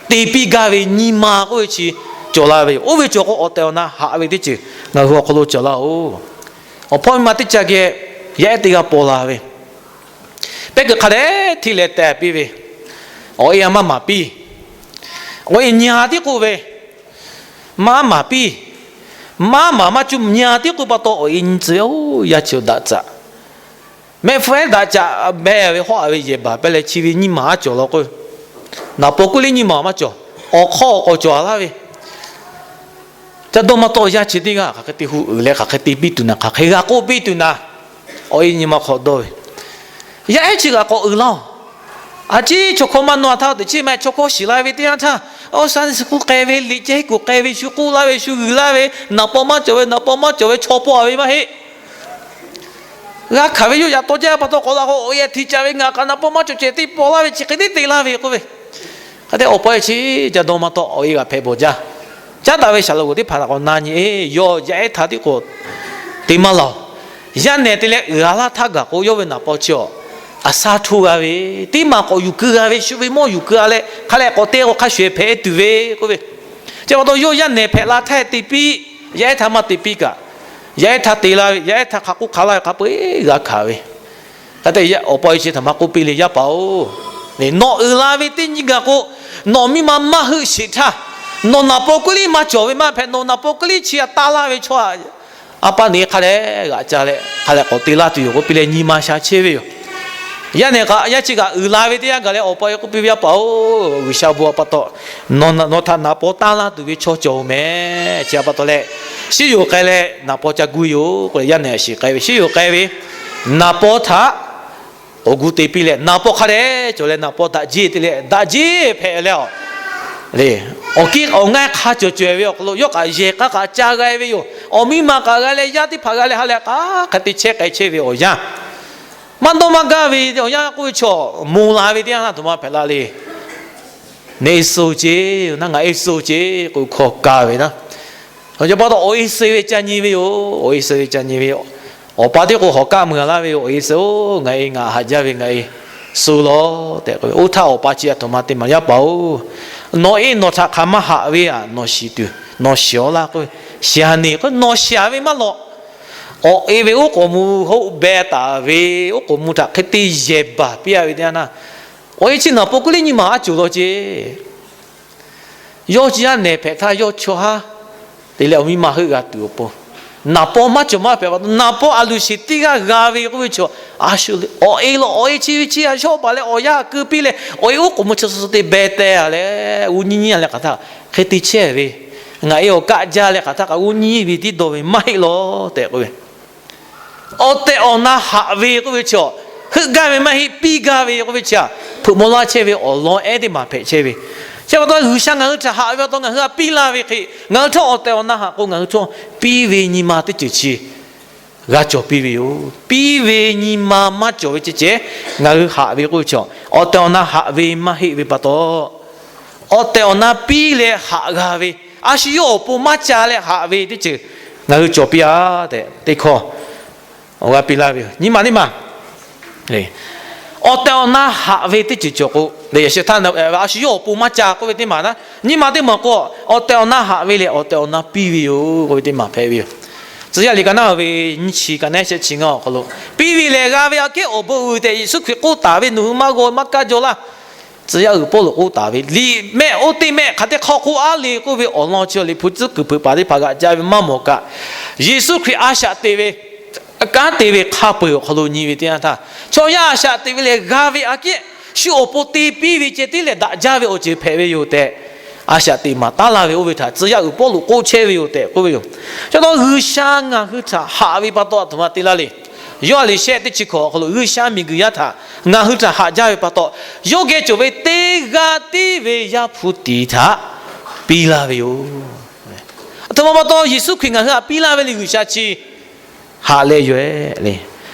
te piˇ gaˇ ve nyi ma k'oˆ ve chi cawˬ la ve yoˬ. Oˇ ve cawˬ k'o awˬ tehˬ awˬ na haꞈ ve teˇ ceuˬ ngaˬ hui awˬ hk'aw lo cawˬ laˇ-oˬ. Awˬ hpawˇ miˇ ma teˇ ca geh yaˇ ehˉ teˇ g'aˇ paw la ve, pehˉ kuiˬ hk'a dehꞈ hteˇ leh teh piˇ ve, awˬ e a maˇ maˍ piˇ. Awˬ e nyi a tiˉ k'oˆ ve, maˇ maˍ piˇ. Maˇ maˍ maˇ cuˇ nyi a tiˉ k'oˆ pa taw awˬ e nyi tcuh ve, oˇ yaˇ chi awˬ daꞈ tcuh. Mehˆ hpfuhˇ ehˉ daꞈ caꞈ beh ve hawˉ a ve yehˬ baˬ pehˇ leh chi ve nyiˇ maˬ aˉ cawˬ law k'o, naˍ paw k'oˆ le nyiˇ maˬ maˇ cawˬ. Awˬ hk'awˇ awˬ k'awꞈ cawˬ a laˇ ve, ca dawˇ maˇ tawˆ yaˇ chi teˇ g'aˇ hk'aˬ hk'e te hu uiˍ leh hk'aˬ hk'e te piˇ tuˬ naˍ, hk'aˬ hk'e g'a k'oˆ piˇ tuˬ naˍ, awˬ e nyi ma hk'aw dawˇ ve, yaˇ ehˉ chi g'aꞈ k'awꞈ uiˍ laˇ-oˬ. A ciˉ chaw hkawˇ maˇ nawˇ a htaˇ teꞈ chiˉ maˇ chaw hkawˇ shiˍ la ve teˇ yanˇ htaˇ, oˇ Sunday school k'ai ve, liꞈ cehˇ kuiˬ k'ai ve, shu k'oˆ laˇ ve, shu g'uiˬ laˇ ve, naˍ paw maˇ cawˬ ve, naˍ paw maˇ cawˬ ve, chaw paw a ve maˇ heˆ. G'a hkanˍ ve yawˇ yaꞈ taw jaˇ pa taw k'awꞈ la k'o, awˬ e htiꞈ caˍ ve ngaˬ kaꞈ naˍ paw maˇ cawˬ ceh tiˉ paw laˇ ve chi hk'e tiˉ te laˇ ve k'oˆ ve. Hk'a te awˬ pa e chi ca dawˇ maˇ tawˆ, awˬ e g'aꞈ hpehꞈ bawˬ jaˇ. Caˉ daꞈ ve shaˍ laꞈ g'oˍ teˇ hpaˍ htaꞈ k'awꞈ na nyi, yawˇ yaˇ ehˉ htaꞈ tiˉ k'o te maˇ laˬ-oˬ. Yaˇ nehˬ te leh uiˍ a laˇ htaˇ gaˬ k'o, yawˇ ve naˍ paw chi awˬ a shaˉ htoˇ g'a ve, teˇ maˬ k'awꞈ yuˬ keu g'a ve, shu ve mawˇ yuˬ keu a leh hk'a leh k'awꞈ te k'o hk'a shuˍ ehˬ hpehꞈ tuˬ ve k'oˆ ve. Chi pa taw yawˇ yaˇ nehˬ hpehꞈ la htaˇ te piˇ, yaˇ ehˉ htaꞈ maˇ te piˇ kaꞈ, yaˇ ehˉ htaꞈ te laˇ ve, yaˇ ehˉ htaꞈ hk'a k'oˆ hk'a laˇ ve hk'a peu-eˬ g'a hkanˍ ve. Hk'e te awˬ pa e chi htaꞈ maˇ k'oˆ piˇ le, Yaˇ paˍ-oˬ, nawˬ uiˍ la ve teˇ nyi gaˬ k'o, nawˬ miˇ ma maˇ heuˆ sheˍ htaˇ, Nawˬ naˍ paw kuˉ liˇ maˇ cawˬ ve maˇ hpehꞈ, nawˬ naˍ paw kuˉ liˇ chi a taˇ laˇ ve chaw a, a pa neꞈ hk'a dehꞈ g'aꞈ ca leh hk'a dehꞈ k'awꞈ te laˇ tuˬ yoˬ k'oˆ piˇ leh nyi ma sha chehˇ ve yoˬ. Yaˇ nehˬ kaꞈ yaˇ chi kaꞈ uiˍ la ve teˇ yanˇ gaˬ leh awˬ pa e k'oˆ piˇ ve, Yaˇ paˍ-oˬ, G'uiˬsha bon a pa taw, nawˬ htaꞈ naˍ paw taˇ laˇ tuˬ ve chaw cawˬ mehˍ. Chi a pa taw leh, shiˉ yoˬ k'ai leh naˍ paw ca gu yoˬ k'oˆ leh yaˇ nehˬ a shiˍ k'ai ve, shiˉ yoˬ k'ai ve, naˍ paw htaꞈ awˬ gu te piˇ leh naˍ paw hk'a dehꞈ cawˬ leh naˍ paw daꞈ jeˇ te leh daꞈ jeˇ hpehꞈ leh, awˬ kiˇ awˬ ngaˇ hk'a cawˬ cawehˬ ve awˬ hk'aw lo yawˇ kaꞈ yehˬ k'aˇ kaꞈ ca g'a ve yoˬ. Awˬ miˇ ma kaꞈ g'a leh yaˇ teˇ hpaˍ g'a leh ha leh k'aˉ hk'e te chehˇ k'ai chehˇ ve awˬ yanˇ, maˇ dawˇ maˇ gaˇ ve awˬ yanˇ k'oˆ ve chaw, moˬ la ve teˇ yanˇ htaˇ aˬ htoꞈ ma hpehꞈ la le. Neꞈ e suh ceˇ, naˉ ngaˬ e suh ceˇ k'o hkawˇ kaˇ ve naˉ. Awˬ pa taw awˬ e suh ve ca nyi ve yoˬ. Awˬ e suh ve ca nyi ve, awˬ pa teˇ k'o hawˍ kaˆ mui a laˇ ve yoˬ. Awˬ e suh-oˬ, ngaˬ e ngaˬ haꞈ jaˇ ve ngaˬ e suh lawˬ tehꞈ k'oˆ ve. Oˇ htaˇ awˬ pa chi a htoꞈ ma te maˍ, Yaˇ paˍ-oˬ, nawˬ e nawˬ htaꞈ hk'aˬ ma haꞈ ve aꞈ nawˬ shiˍ tuˬ nawˬ shiˍ-oꞈ laˇ k'oˆ ve. Shiˍ a neˬ k'o nawˬ shiˍ a ve maˇ lawꞈ. Awˬ e ve oˉ k'oˍ mvuh hoˆ beh taˍ ve, oˉ k'oˍ mvuh htaꞈ hk'e te yehˬ baˬ piˇ a ve teˇ yanˇ htaˇ, awˬ e chi naˍ paw kuˉ liˇ nyiˇ maˬ a cawˬ law ceˇ. Yawˇ chi yaˇ nehˬ hpehꞈ htaˇ yawˇ chaw haˉ te leh awˬ miˇ ma heuˆ g'a tuˬ awˬ pon, naˍ paw maˇ cawˬ maˇ hpehꞈ pa taw, naˍ paw a luˬ sheˍ teˇ g'aˇ g'a ve k'oˆ ve chaw, a shu le awˬ e lawˬ, awˬ e chi ve chi a shawˉ paˍ leh awˬ yanˇ a keu piˇ leh awˬ e oˉ k'oˍ mvuh chi suh suh te beh teh a leh, g'uˇ nyiˇ nyiˇ a leh hk'aˬ htaˇ hk'e te chehˇ ve, ngaˬ e awˬ kaˆ jaˇ leh hk'aˬ htaˇ kaꞈ g'uˇ nyiˇ ve tiˉ dawˇ ve maˇ heˆ lawˬ tehꞈ k'oˆ ve. Awˬ tehˬ awˬ na haꞈ ve k'oˆ ve chaw, heuˆ gaˇ ve maˇ heˆ, piˇ gaˇ ve k'oˆ ve chi a, hpeuꞈ maw laˇ chehˇ ve awˬ lawn ehˉ teˇ maˬ hpehꞈ chehˇ ve. Chi pa taw G'uiˬsha ngaˬ hui htaꞈ haꞈ ve pa taw ngaˬ hui a piˇ laˇ ve hk'e, ngaˬ hui htawˇ awˬ tehˬ awˬ na haꞈ k'o ngaˬ hui htawˇ piˇ ve nyi ma teˇ ceuˬ chi g'a cawˬ piˇ ve yoˬ. Piˇ ve nyi ma maˇ cawˬ ve ceh ceh, ngaˬ hui haꞈ ve k'oˆ ve chaw, awˬ tehˬ awˬ na haꞈ ve maˇ heˆ ve pa taw, awˬ tehˬ awˬ na piˇ leh haꞈ g'a ve, a shu yawˇ awˬ pon maˇ ca leh haꞈ ve teˇ ceuˬ ngaˬ hui cawˬ piˇ a tehꞈ teˇ hkawˇ awˬ g'a piˇ laˇ ve yoˬ. Nyi ma teˇ maˬ awˬ tehˬ awˬ na haꞈ ve teˇ ceuˬ cawˬ k'o, a shu yawˇ awˬ pon maˇ ca k'oˆ ve teˇ maˬ naˉ, nyi ma teˇ maˬ k'o, awˬ tehˬ awˬ na haꞈ ve lehˬ awˬ tehˬ awˬ na piˇ ve yoˬ k'oˆ ve teˇ maˬ hpehꞈ ve yoˬ. Tcuh yaˇ liꞈ ka naˉ ve nyiˇ chi ka naˉ shehˆ chi ngaˇ awˬ hk'aw lo, piˇ ve lehˬ g'a ve aꞈ kehˉ awˬ bon uiˍ tehꞈ Yeˍsuˆ Hkriꞈ k'oˆ taˍ ve nawˬ hui maˇ g'aw maˇ kaˇ jaw laˇ. Tcuh yaˇ uiˍ Pawˇluꞈ k'oˆ taˍ ve, liꞈ mehˆ oˇ teˇ mehˆ hk'aˬ teˇ hk'awꞈ k'oˆ aˉ le k'oˆ ve awˬ lawn chi liꞈ hpu tcuhˉ kuiˬ hpeuꞈ paˍ teˇ hpaˍ g'aꞈ ca ve maˇ mawˬ kaꞈ, Yeˍsuˆ Hkriꞈ a shaꞈ teꞈ ve kanˉ te ve hk'a peu-eˬ awˬ hk'aw lo nyi ve teˇ yanˇ htaˇ, chaw yaˇ a shaꞈ teꞈ ve lehˬ g'a ve aꞈ kehˉ shu awˬ pon te piˇ ve ceh tiˉ lehˬ daꞈ jaˇ ve awˬ ceuˬ hpehꞈ ve yoˬ tehꞈ, a shaꞈ teꞈ maˍ taˉ laˇ ve oˇ ve htaꞈ tcuh yaˇ uiˍ Pawˇluꞈ k'oˆ chehˇ ve yoˬ tehꞈ k'oˆ ve yoˬ. Chi pa taw G'uiˬsha ngaˬ hui htaꞈ haꞈ ve pa taw aˬ htoꞈ ma te laˇ le. Yawˇ a liꞈ shehˆ teˇ chi hkawꞈ awˬ hk'aw lo G'uiˬsha miˬguiˬ yaˇ htaꞈ ngaˬ hui htaꞈ haꞈ jaˇ ve pa taw, yawˇ geh cawˬ ve teˇ g'aˇ tiˉ ve Yaˇ hpu tiˍ htaꞈ piˇ laˇ ve yoˬ. Aˬ htoꞈ ma pa taw Yeˍsuˆ Hkriꞈ ngaˬ hui htaꞈ piˇ laˇ ve le, G'uiˬsha chi haꞈ leh yoˬ le.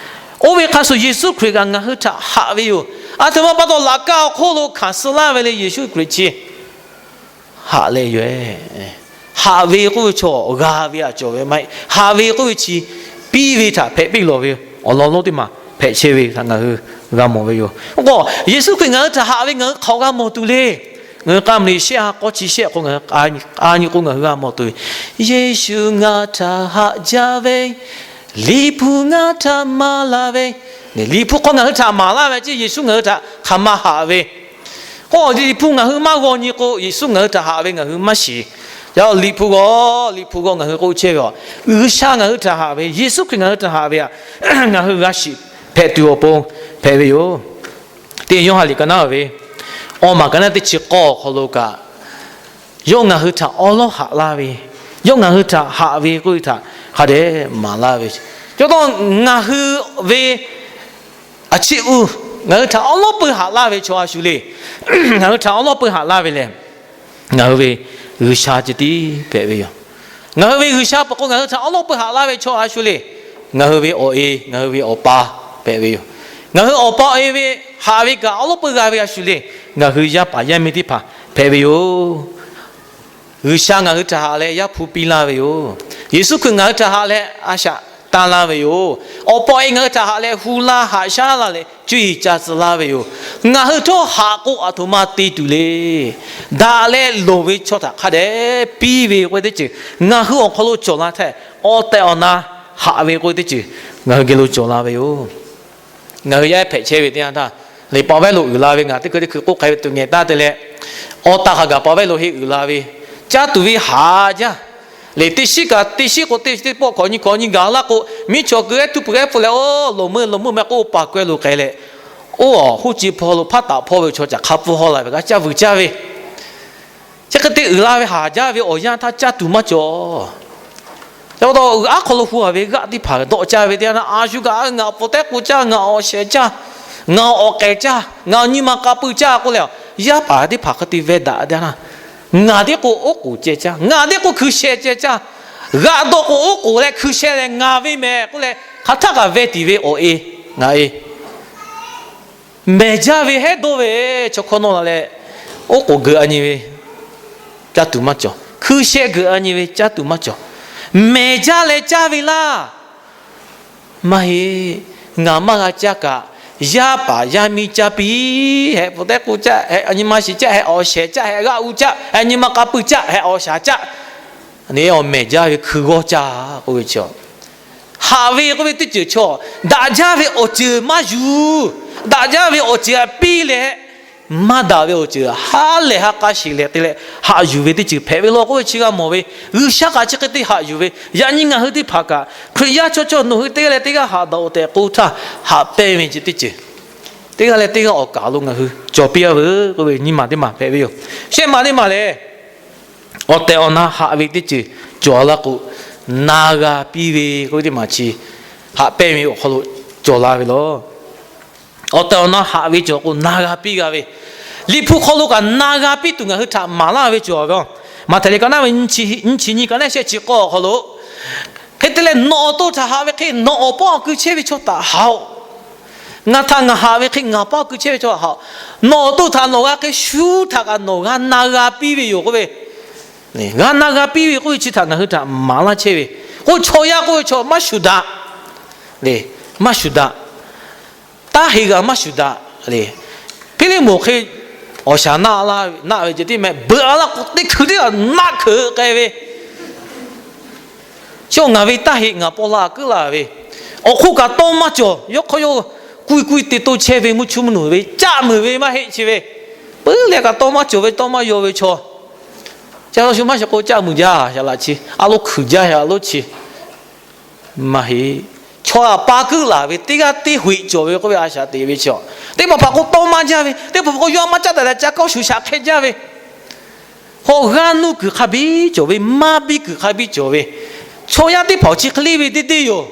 Oˇ ve hk'a shuˍ Yeˍsuˆ Hkriꞈ kaꞈ ngaˬ hui htaꞈ haꞈ ve yoˬ. Aˬ htoꞈ ma pa taw laꞈ kaˇ awˬ hk'oˆ lo hkanˍ suh laˇ ve le, Yeˍsuˆ Hkriꞈ chi haꞈ leh yoˬ. Haꞈ ve k'oˆ ve chaw g'a ve aꞈ cawˬ ve maˇ heˆ. Haꞈ ve k'oˆ ve chi piˇ ve htaꞈ hpehꞈ piˇ lawˬ ve awˬ lawn lonˉ teˇ maˬ hpehꞈ chehˇ ve htaꞈ ngaˬ hui g'a mawˬ ve yoˬ. K'o, Yeˍsuˆ Hkriꞈ ngaˬ hui htaꞈ haꞈ ve ngaˬ hui hk'aˬ g'a mawˬ tuˬ le. Ngaˬ hui k'a meuˍ liꞈ shehˆ ha k'awˇ chi shehˆ k'o ngaˬ hui k'a nyi k'o ngaˬ hui g'a mawˬ tuˬ ve, Yeˍsuˆ ngaˬ htaꞈ haꞈ jaˇ ve, Liꞈ hpu ngaˬ htaꞈ maˍ laˇ ve. Liꞈ hpu hk'aw ngaˬ hui htaꞈ maˍ laˇ ve ceˇ, Yeˍsuˆ ngaˬ hui htaꞈ hk'aˬ ma haꞈ ve. K'o, Liꞈ hpu ngaˬ hui maˇ g'aw nyi k'o, Yeˍsuˆ ngaˬ hui htaꞈ haꞈ ve ngaˬ hui maˇ shiˍ. Yaꞈ Liꞈ hpu g'aw, Liꞈ hpu g'aw ngaˬ hui k'oˆ chehˇ ve a, G'uiˬsha ngaˬ hui htaꞈ haꞈ ve, Yeˍsuˆ Hkriꞈ ngaˬ hui htaꞈ haꞈ ve aꞈ, ngaˬ hui g'a shiˍ hpehꞈ tuˬ awˬ pon hpehꞈ ve yoˬ. Teˇ Yoˇhanˬ liꞈ ka naˉ ve awˬ maˬ ka naˉ teˇ chi k'awˇ awˬ hk'aw lo kaꞈ, yawˇ ngaˬ hui htaꞈ awˉ lawˉ haꞈ laˇ ve, yawˇ ngaˬ hui htaꞈ haꞈ ve k'oˆ ve htaꞈ hk'a dehꞈ maˍ laˇ ve. Chi pa taw ngaˬ hui ve a ciˉ uˉ ngaˬ hui htaꞈ awˉ lawˉ peu haꞈ laˇ ve chaw a shu le. Ngaˬ hui htaꞈ awˉ lawˉ peu haꞈ laˇ ve lehˬ, ngaˬ hui ve G'uiˬsha ceh tiˉ hpehꞈ ve yoˬ. Ngaˬ hui ve G'uiˬsha peuˬ k'o ngaˬ hui htaꞈ awˉ lawˉ peu haꞈ laˇ ve chaw a shu le. Ngaˬ hui ve awˬ e, ngaˬ hui ve awˬ pa hpehꞈ ve yoˬ. Ngaˬ hui awˬ pa awˬ e ve haꞈ ve kaꞈ awˉ lawˉ peu g'a ve a shu le. Ngaˬ hui yaˇ paˍ yaˇ miˇ teˇ hpaˍ hpehꞈ ve yoˬ. G'uiˬsha ngaˬ hui htaꞈ haꞈ leh Yaˇ hpu piˇ laˇ ve yoˬ. Yeˍsuˆ Hkriꞈ ngaˬ hui htaꞈ haꞈ leh a shaꞈ tanˇ laˇ ve yoˬ. Awˬ pa awˬ e ngaˬ hui htaꞈ haꞈ leh hu laˇ haꞈ shaˉ laˇ leh cuˇ yiˍ ca tcuh laˇ ve yoˬ. Ngaˬ hui htawˇ haꞈ k'o aˬ htoꞈ ma te tuˬ le. Daꞈ leh loˍ ve chaw htaꞈ hk'a dehꞈ piˇ ve k'oˆ ve teˇ ceuˬ ngaˬ hui awˬ hk'aw lo cawˬ la htaˇ, awˬ tehˬ awˬ na haꞈ ve k'oˆ ve teˇ ceuˬ ngaˬ hui geh lo cawˬ la ve yoˬ. Ngaˬ hui yaˇ ehˉ hpehꞈ chehˇ ve teˇ yanˇ htaˇ, liꞈ paˍ Vehˆ lo uiˍ la ve ngaˬ teˇ hkui teˇ hkui k'oˆ k'ai ve tuˬ ngehˬ taˇ te leh, awˬ taˇ hk'a gaˬ paˍ Vehˆ lo heˆ uiˍ la ve, Caˇ tuˬ ve haˍ jaˇ. Lehˬ, teˇ shiˉ kaꞈ teˇ shiˉ k'o, teˇ teˇ pawˆ hkaw nyi hkaw nyi gaˬ laˇ k'o, miˉ chaw keu ehˉ tuˉ pui ehˉ hpu leh, oˇ loˍ meuˇ loˍ meuˇ meh k'oˆ paˍ kawehˇ lo k'ai leh, oˇ awˬ hoˉ ci hpawˇ lo hpaˇ taˍ hpawˇ ve chaw caˬ hk'a pfuhˇ hawˇ la ve kaꞈ caˇ vuiˬ caˇ ve, chi hk'e te uiˍ la ve haˍ jaˇ ve awˬ yanˇ htaˇ caˇ tuˬ maˇ cawˬ. Chi pa taw, aˬ hk'aw lo hu a ve g'aˆ teˇ hpaˍ dawˆ caˇ ve teˇ yanˇ, a shu kaꞈ ngaˬ awˬ pon tehˉ k'o caˇ, ngaˬ awˬ shehˍ caˇ, ngaˬ awˬ k'ehˬ caˇ, ngaˬ awˬ nyi ma k'a pui caˇ k'oˆ leh, yaˇ paˍ teˇ hpaˍ hk'e te veh daꞈ teˇ yanˇ, ngaˬ teˇ k'o oˉ k'oˍ ceh caˇ, ngaˬ teˇ k'o hkui sheh ceh caˇ, g'aꞈ dawˆ k'o oˉ k'oˍ leh hkui sheh leh ngaˬ ve mehˍ k'oˆ leh, hk'aˬ htaˇ kaꞈ veh tiˍ ve awˬ e, ngaˬ e mehˍ jaˇ ve hehˉ dawˇ ve, chaw hkawˇ nawˇ la leh, oˉ k'oˍ geuꞈ a nyi ve, caˇ tuˬ maˇ cawˬ. Hkui sheh geuꞈ a nyi ve, caˇ tuˬ maˇ cawˬ. Mehˍ jaˇ leh caˇ ve laˇ. Maˇ heˆ. Ngaˬ maˇ g'a caˇ kaꞈ, yaˇ paˍ yaˇ miˇ caˇ piˇ. Heh pfuhˍ tehˉ k'o caˇ, heh nyi ma shiˍ caˇ, heh awˬ shehˍ caˇ, heh g'aˆ u caˇ, heh nyi ma k'a pui caˇ, heh awˬ shaˍ caˇ. Awˬ mehˍ jaˇ ve hkui g'awˇ caˇ k'oˆ ve chaw, haꞈ ve k'oˆ ve teˇ ceuˬ chaw, daꞈ jaˇ ve awˬ ceuˬ maˇ yuˬ. Daꞈ jaˇ ve awˬ ceuˬ htaꞈ piˇ leh, maˇ daꞈ ve awˬ ceuˬ ha lehˬ ha k'a sheˍ lehˬ te leh haꞈ yuˬ ve teˇ ceuˬ hpehꞈ ve law k'oˆ ve chi g'a mawˬ ve. G'uiˬsha kaꞈ chi hk'e te haꞈ yuˬ ve, yaꞈ nyi ngaˬ hui teˇ hpaˍ kaꞈ Hkriꞈ yaˇ chaw chaw nawˬ hui teˇ g'aˇ leh teˇ g'aˇ haꞈ daꞈ awˬ tehˬ k'o htaˇ, haꞈ pehnˇ ve chi teˇ ceuˬ, teˇ g'aˇ leh teˇ g'aˇ awˬ kaˍ lo ngaˬ hui cawˬ piˇ a veuˬ k'oˆ ve nyi maˬ teˇ maˬ hpehꞈ ve yoˬ. Shehˆ maˬ teˇ maˬ lehˬ, awˬ tehˬ awˬ na haꞈ ve teˇ ceuˬ cawˬ laˇ k'o, na g'a piˇ ve k'oˆ ve teˇ maˬ chi haꞈ pehnˇ ve awˬ hk'aw lo cawˬ la ve law. Awˬ tehˬ awˬ na haꞈ ve cawˬ k'o, na g'a piˇ g'a ve, Liꞈ hpu hk'aw lo kaꞈ na g'a piˇ tuˬ ngaˬ hui htaꞈ maˍ laˇ ve cawˬ ve. Maꞈhtehˍ liꞈ ka naˉ ve nyiˇ chi nyi ka naˉ shehˆ chi k'awˇ awˬ hk'aw lo, hk'e te leh nawˬ awˬ to htaꞈ haꞈ ve hk'e nawˬ awˬ paˇ awˬ kui chehˇ ve chaw htaꞈ haꞈ-oˬ. Ngaˬ htaꞈ ngaˬ haꞈ ve hk'e ngaˬ paˇ awˬ kui chehˇ ve chaw htaꞈ haꞈ-oˬ. Nawˬ awˬ to htaꞈ nawˬ g'a hk'e shu htaꞈ kaꞈ nawˬ g'a na g'a piˇ ve yoˬ k'oˆ ve, g'a na g'a piˇ ve k'oˆ ve chi htaꞈ ngaˬ hui htaꞈ maˍ laˇ chehˇ ve. K'o chaw yaˇ k'oˆ ve chaw maˇ shuˍ daꞈ, maˇ shuˍ daꞈ. Taˇ heꞈ g'a maˇ shuˍ daꞈ le. Hpiˇliˇmoˍ hk'e awˬ shaˍ naˆ laˇ naˆ ve ceh tiˉ meh beuꞈ a laˇ k'o, teˇ hkui teˇ g'aˇ naˆ hkeuꞈ k'ai ve. Chi ngaˬ ve taˇ heꞈ ngaˬ paw la kuiˉ la ve, awˬ hk'oˆ kaꞈ tawˇ maˇ cawˬ. Yawˇ hk'aw yawˇ kuiˇ kuiˇ te toˇ chehˇ ve mvuhˇ chuˇ mvuhˇ nuˬ ve caˆ muiˬ ve maˇ heˆ chi ve, puiˉ leh kaꞈ tawˇ maˇ cawˬ ve tawˇ maˇ yaw ve chaw, ca shu maˇ sha k'o caˆ muiˬ jaˇ shaˍ laꞈ chi, a lo hkuiˬ jaˇ shaˍ laꞈ lo chi maˇ heˆ. Chaw htaꞈ pa kuiˉ laˬ ve teˇ g'aˇ teˇ hoꞈ cawˬ ve k'oˆ ve a shaꞈ teꞈ ve chi, teˇ hpaˍ hpaˍ k'o tawˇ maˇ jaˇ ve, teˇ hpaˍ hpaˍ k'o yawˇ maˇ caˉ daꞈ leh ca kawˇ shuˍ shaꞈ hk'e jaˇ ve, hk'aw g'aˇ nuˇ kuiˬ hk'a biˇ cawˬ ve, maˇ biˇ kuiˬ hk'a biˇ cawˬ ve, chaw yaˇ teˇ hpaˍ chi hk'e le ve teˇ teˇ yoˬ.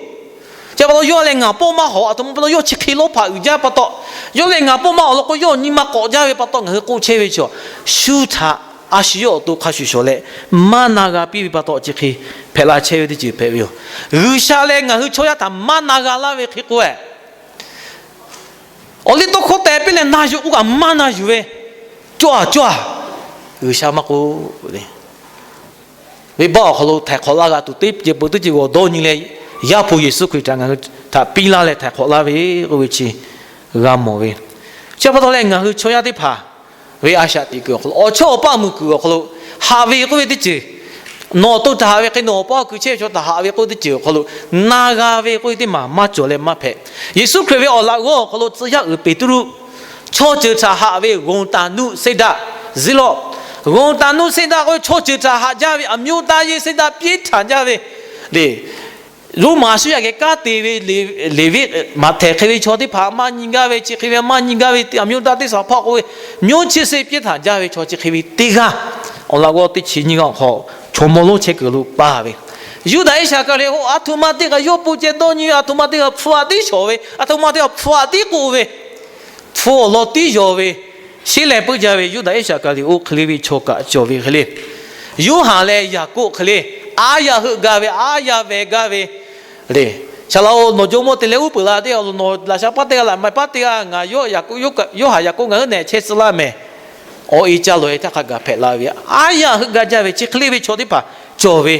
Chi pa taw yawˇ leh ngaˬ pawˆ maˇ hawꞈ, aˬ htoꞈ ma pa taw yawˇ chi hk'e lawˇ hpaꞈ uiˍ jaˇ pa taw, yawˇ leh ngaˬ pawˆ maˇ hawꞈ law k'o yawˇ nyi ma k'awꞈ jaˇ ve pa taw ngaˬ hui k'oˆ chehˇ ve chi, shu htaꞈ a shu yawˇ awˬ to hk'a shuˍ shawˍ leh maˇ na g'a piˇ ve pa taw chi hk'e hpehꞈ la chehˇ ve teˇ ceuˬ hpehꞈ ve yoˬ. G'uiˬsha leh ngaˬ hui chaw yaˇ htaꞈ maˇ na g'a laˇ ve hk'e k'o, awˬ liˇ tawˇ hkawˇ teh piˇ leh na yuˬ k'oˆ kaꞈ maˇ na yuˬ ve, cawˇ a cawˇ a, G'uiˬsha maˇ k'oˆ le. Venˇbaˆ awˬ hk'aw lo htaiˍ hk'awꞈ laˇ g'a tuˬ teˇ ceuˬ peuˬ teˇ ceuˬ g'awˬ dawˇ nyi leh, Yaˇ hpu Yeˍsuˆ Hkriꞈ htaꞈ ngaˬ hui htaꞈ piˇ laˇ leh htaiˍ hk'awꞈ laˇ ve k'oˆ ve chi g'a mawˬ ve. Chi pa taw leh ngaˬ hui chaw yaˇ teˇ hpaˍ ve a shaꞈ teꞈ kuiˬ awˬ hk'aw lo, awˬ chawˇ awˬ paˇ muiˬ kuiˬ awˬ hk'aw lo haꞈ ve k'oˆ ve teˇ ceuˬ, nawˬ awˬ to htaꞈ haꞈ ve hk'e nawˬ awˬ paˇ awˬ kui chehˇ ve chaw htaꞈ haꞈ ve k'oˆ ve teˇ ceuˬ awˬ hk'aw lo na g'a ve k'oˆ ve teˇ maˬ maˇ cawˬ leh maˇ hpehꞈ. Yeˍsuˆ Hkriꞈ ve awˬ laꞈ g'awˇ awˬ hk'aw lo tcuh yaˇ uiˍ Peˍtruˆ chaw ceuˬ htaꞈ haꞈ ve g'oˬ taˍ nuˆ seˇ daꞈ ziˉ lawˆ. G'oˬ taˍ nuˆ seˇ daꞈ k'oˆ ve chaw ceuˬ htaꞈ haꞈ jaˇ ve, အမျိုးသားရေး seˇ daꞈ ပြင်းထန် jaˇ ve le. Roˉmaꞈ suhˉ yaˇ geh kanˉ te ve Leˍviˆ, Maꞈhtehˍ hk'e ve chaw teˇ hpaˍ maˇ nyi gaˇ ve, chi hk'e ve maˇ nyi gaˇ ve အမျိုးသားသစ္စာဖောက် k'oˆ ve မျိုးချစ်စိတ်ပြင်းထန် jaˇ ve chaw chi hk'e ve teˇ g'aˇ, awˬ laꞈ g'awˇ teˇ chi nyiˇ g'aˇ awˬ hk'aw chaw mawˇ lonˉ chehˇ kuiˬ lo paˇ ve, Yuˇdaꞈ Iˉsaˍkaˍriˍoˆ, aˬ htoꞈ ma teˇ kaꞈ yawˇ pon ceh dawˇ nyi ve, aˬ htoꞈ ma teˇ kaꞈ hpu aꞈ tiˉ shawˍ ve, aˬ htoꞈ ma teˇ kaꞈ hpu aꞈ tiˉ k'oˆ ve, hpu awˬ lawn tiˉ yaw ve, sheˉ leh puiˉ jaˇ ve Yuˇdaꞈ Iˉsaˍkaˍriˍoˆ hk'e le ve chaw kaꞈ cawˬ ve hk'e le. Yoˇhanˬ leh Yaˍkoˆ hk'e le, aˉ yaˇ heuˆ gaˇ ve, aˉ yaˇ veh gaˇ ve le. Saˍ laꞈ-oˬ, nawˬ jawˇmawˇ te leh uˉ peunˍ la teˇ g'aˇ, nawˬ laꞈ sha paˉ teˇ g'aˇ laꞈ maiˍ paˉ teˇ g'aˇ ngaˬ Yoˇhanˬ Yaˍkoˆ ngaˬ hui nehˬ chehˇ tcuh laˇ mehˍ. Awˬ e ca lawˬ-e htaˇ hk'a gaˬ hpehꞈ la ve, aˉ yaˇ heuˆ gaˇ jaˇ ve chi hk'e le ve chaw teˇ hpaˍ cawˬ ve,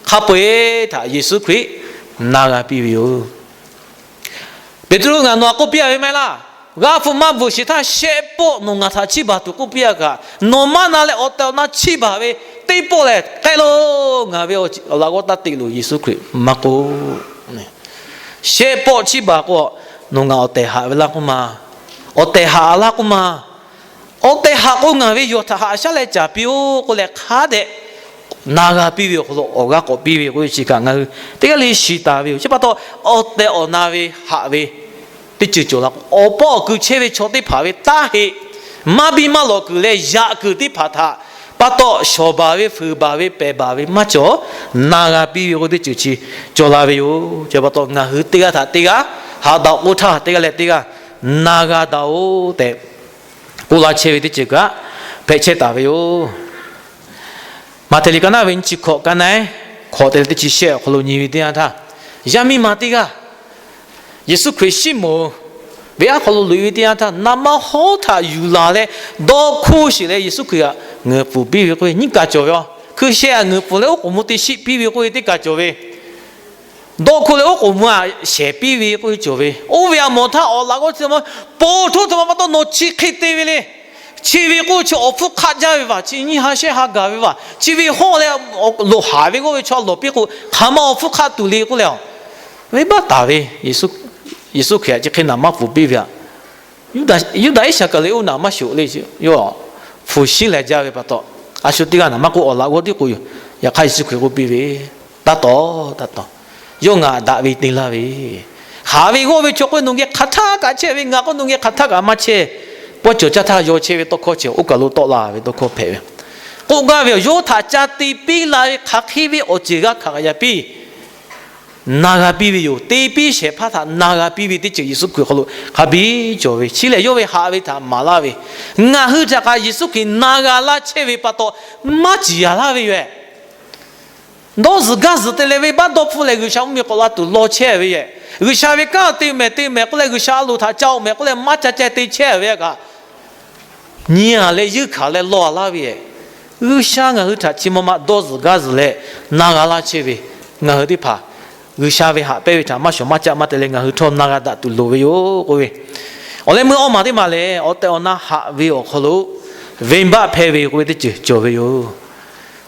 hk'a peu-eˬ htaꞈ Yeˍsuˆ Hkriꞈ na g'a piˇ ve yoˬ. Peˍtruˆ, ngaˬ nawˬ htaꞈ k'oˆ piˇ-a ve maˇ heˆ laˇ. G'aˇ hpu maˇ bvuhˬ sheˍ htaˇ shehˆ pawˆ nawˬ ngaˬ htaꞈ chiˇ baˬ tuˬ k'oˆ piˇ-a kaꞈ, nawˬ maˇ na leh awˬ tehˬ awˬ na chiˇ baˬ ve teˇ pawˆ lehˬ k'ai loˬ. Ngaˬ ve awˬ laꞈ g'awˇ taˇ te loˬ, Yeˍsuˆ Hkriꞈ maˇ k'oˆ. Shehˆ pawˆ chiˇ baˬ k'o, nawˬ ngaˬ awˬ tehˬ haꞈ ve laˇ k'oˆ ma. Awˬ tehˬ haꞈ laˇ k'oˆ ma. Awˬ tehˬ haꞈ k'o ngaˬ ve yawˬ htaꞈ haꞈ shaˉ leh caˍ piˇ-oˆ k'oˆ leh hk'a dehꞈ na g'a piˇ ve awˬ hk'aw lo awˬ g'aˇ k'awꞈ piˇ ve k'oˆ ve chi kaꞈ ngaˬ hui teˇ g'aˇ le shiˍ taˍ ve yoˬ. Chi pa taw, awˬ tehˬ awˬ na ve haꞈ ve teˇ ceuˬ cawˬ la k'o, awˬ pawˆ awˬ kuiˬ chehˇ ve chaw teˇ hpaˍ ve taˇ heˆ, maˇ biˇ maˇ lawꞈ kuiˬ leh yaꞈ kuiˬ teˇ hpaˍ htaꞈ pa taw, shawˍ baˬ ve, fuiˍ baˬ ve, pehˬ baˬ ve maˇ cawˬ, na g'a piˇ ve k'oˆ teˇ ceuˬ chi cawˬ la ve yoˬ. Chi pa taw, ngaˬ hui teˇ g'aˇ htaꞈ teˇ g'aˇ haꞈ daꞈ k'oˆ htaˇ, teˇ g'aˇ leh teˇ g'aˇ na g'a daꞈ-oˬ tehꞈ k'oˆ laˇ chehˇ ve teˇ ceuˬ kaꞈ hpehꞈ chehˇ taˍ ve yoˬ. Maꞈhtehˍ liꞈ ka naˆ ve nyiˇ chi hkawꞈ, ka naˆ hkawꞈ te leh teˇ chi shehˆ awˬ hk'aw lo nyi ve teˇ yanˇ htaˇ, yaˇ miˇ ma teˇ g'aˇ Yeˍsuˆ Hkriꞈ shiˉ moˍ ve aˉ hk'aw lo loꞈ-e ve teˇ yanˇ htaˇ, naˍ manˇ hawˉ htaꞈ yuˬ laˬ leh dawˇ hkoˇ sheˍ leh Yeˍsuˆ Hkriꞈ htaꞈ ngeuˍ pfuhˍ piˇ ve k'oˆ ve nyiˇ kaˬ cawˬ ve yoˬ. Hkui sheh htaꞈ ngeuˍ pfuhˍ leh oˉ k'oˍ mvuh te shiˆ piˇ ve k'oˆ ve teˇ kaˬ cawˬ ve, dawˇ hkoˇ leh oˉ k'oˍ mvuh htaꞈ shehˍ piˇ ve k'oˆ ve cawˬ ve, oˇ ve a mawˬ htaˇ awˬ laꞈ g'awˇ chi ma, po htoˇ htaꞈ ma pa taw nawˬ chi hk'e te ve le. Chi ve k'oˆ chi awˬ hpfuhˇ hk'aˆ jaˇ ve vaˬ, chi nyiˇ ha shehˆ ha gaˬ ve vaˬ, chi ve hawˇ leh loꞈ haˍ ve g'awˇ ve chaw lawˬ piˇ k'o, hk'aˬ ma awˬ hpfuhˇ hk'aˆ tuˬ le k'oˆ leh, venˇbaˆ taˍ ve Yeˍsuˆ Hkriꞈ htaꞈ chi hk'e naˍ manˇ pfuhˍ piˇ ve htaꞈ, Yuˇdaꞈ Iˉsaˍkaˍriˍoˆ naˍ manˇ shoꞈ le, yawˇ htaꞈ hpu shiˉ leh jaˇ ve pa taw, a shu teˇ g'aˇ naˍ manˇ k'oˆ awˬ laꞈ g'awˇ tiˉ k'o yoˬ. Yaꞈ hk'aˇ Yeˍsuˆ Hkriꞈ k'oˆ piˇ ve, Taˇ tawˍ, taˇ tawˍ, yawˇ ngaˬ daꞈ ve te laˇ ve, haˍ ve g'awˇ ve chaw k'oˆ ve nawˬ geh hk'aˬ htaˇ kaꞈ chehˇ ve, ngaˬ k'oˆ nawˬ geh hk'aˬ htaˇ kaꞈ maˇ chehˇ. Pawˇ cawˬ caˇ htaˇ yaw chehˇ ve tawˇ hkawˇ chi oˇ kaˬ lo tawˆ la ve tawˇ hkawˇ hpehꞈ ve. K'oˆ gaˇ ve yoˬ, yawˇ htaꞈ ca te piˇ la ve hk'aˬ hk'e ve awˬ ceuˬ g'a hkanˍ g'a yaꞈ piˇ na g'a piˇ ve yoˬ. Te piˇ shehˍ hpaˇ htaꞈ na g'a piˇ ve teˇ ceuˬ Yeˍsuˆ Hkriꞈ hk'aw lo hk'a biˇ cawˬ ve, chi lehˬ yawˇ ve haꞈ ve htaꞈ maˍ laˇ ve, ngaˬ hui htaꞈ kaꞈ Yeˍsuˆ Hkriꞈ na g'a laˇ chehˇ ve pa taw, maˇ ciˍ yanˍ laˇ ve yoˬ. Dawˇ zuhˬ gaˇ zuhˬ te leh venˇbaˆ dawˇ hpfuhˇ leh G'uiˬsha mvuhˇmiˬ k'awꞈ la tuˬ law chehˇ ve yoˬ. G'uiˬsha ve kanˉ te mehˍ te mehˍ k'oˆ leh G'uiˬsha a loˍ htaꞈ ca-oˬ mehˍ k'oˆ leh maˇ ca ceh te chehˇ ve kaꞈ, nyi-a leh yuˇ hkanˍ leh law-a laˇ ve yoˬ. G'uiˬsha ngaˬ hui htaꞈ chi ma ma dawˇ zuhˬ gaˇ zuhˬ leh na g'a laˇ chehˇ ve, ngaˬ hui teˇ hpaˍ G'uiˬsha ve haꞈ pehnˇ ve htaꞈ maˇ shawˍ maˇ caˆ maˇ te leh ngaˬ hui htawˇ na g'a daꞈ tuˬ loˍ ve yoˬ k'oˆ ve. Awˬ leh meuˇ awˇ maˬ teˇ maˬ lehˬ, awˬ tehˬ awˬ na haꞈ ve awˬ hk'aw lo venˇbaˆ hpehˇ ve k'oˆ ve teˇ ceuˬ cawˬ ve yoˬ.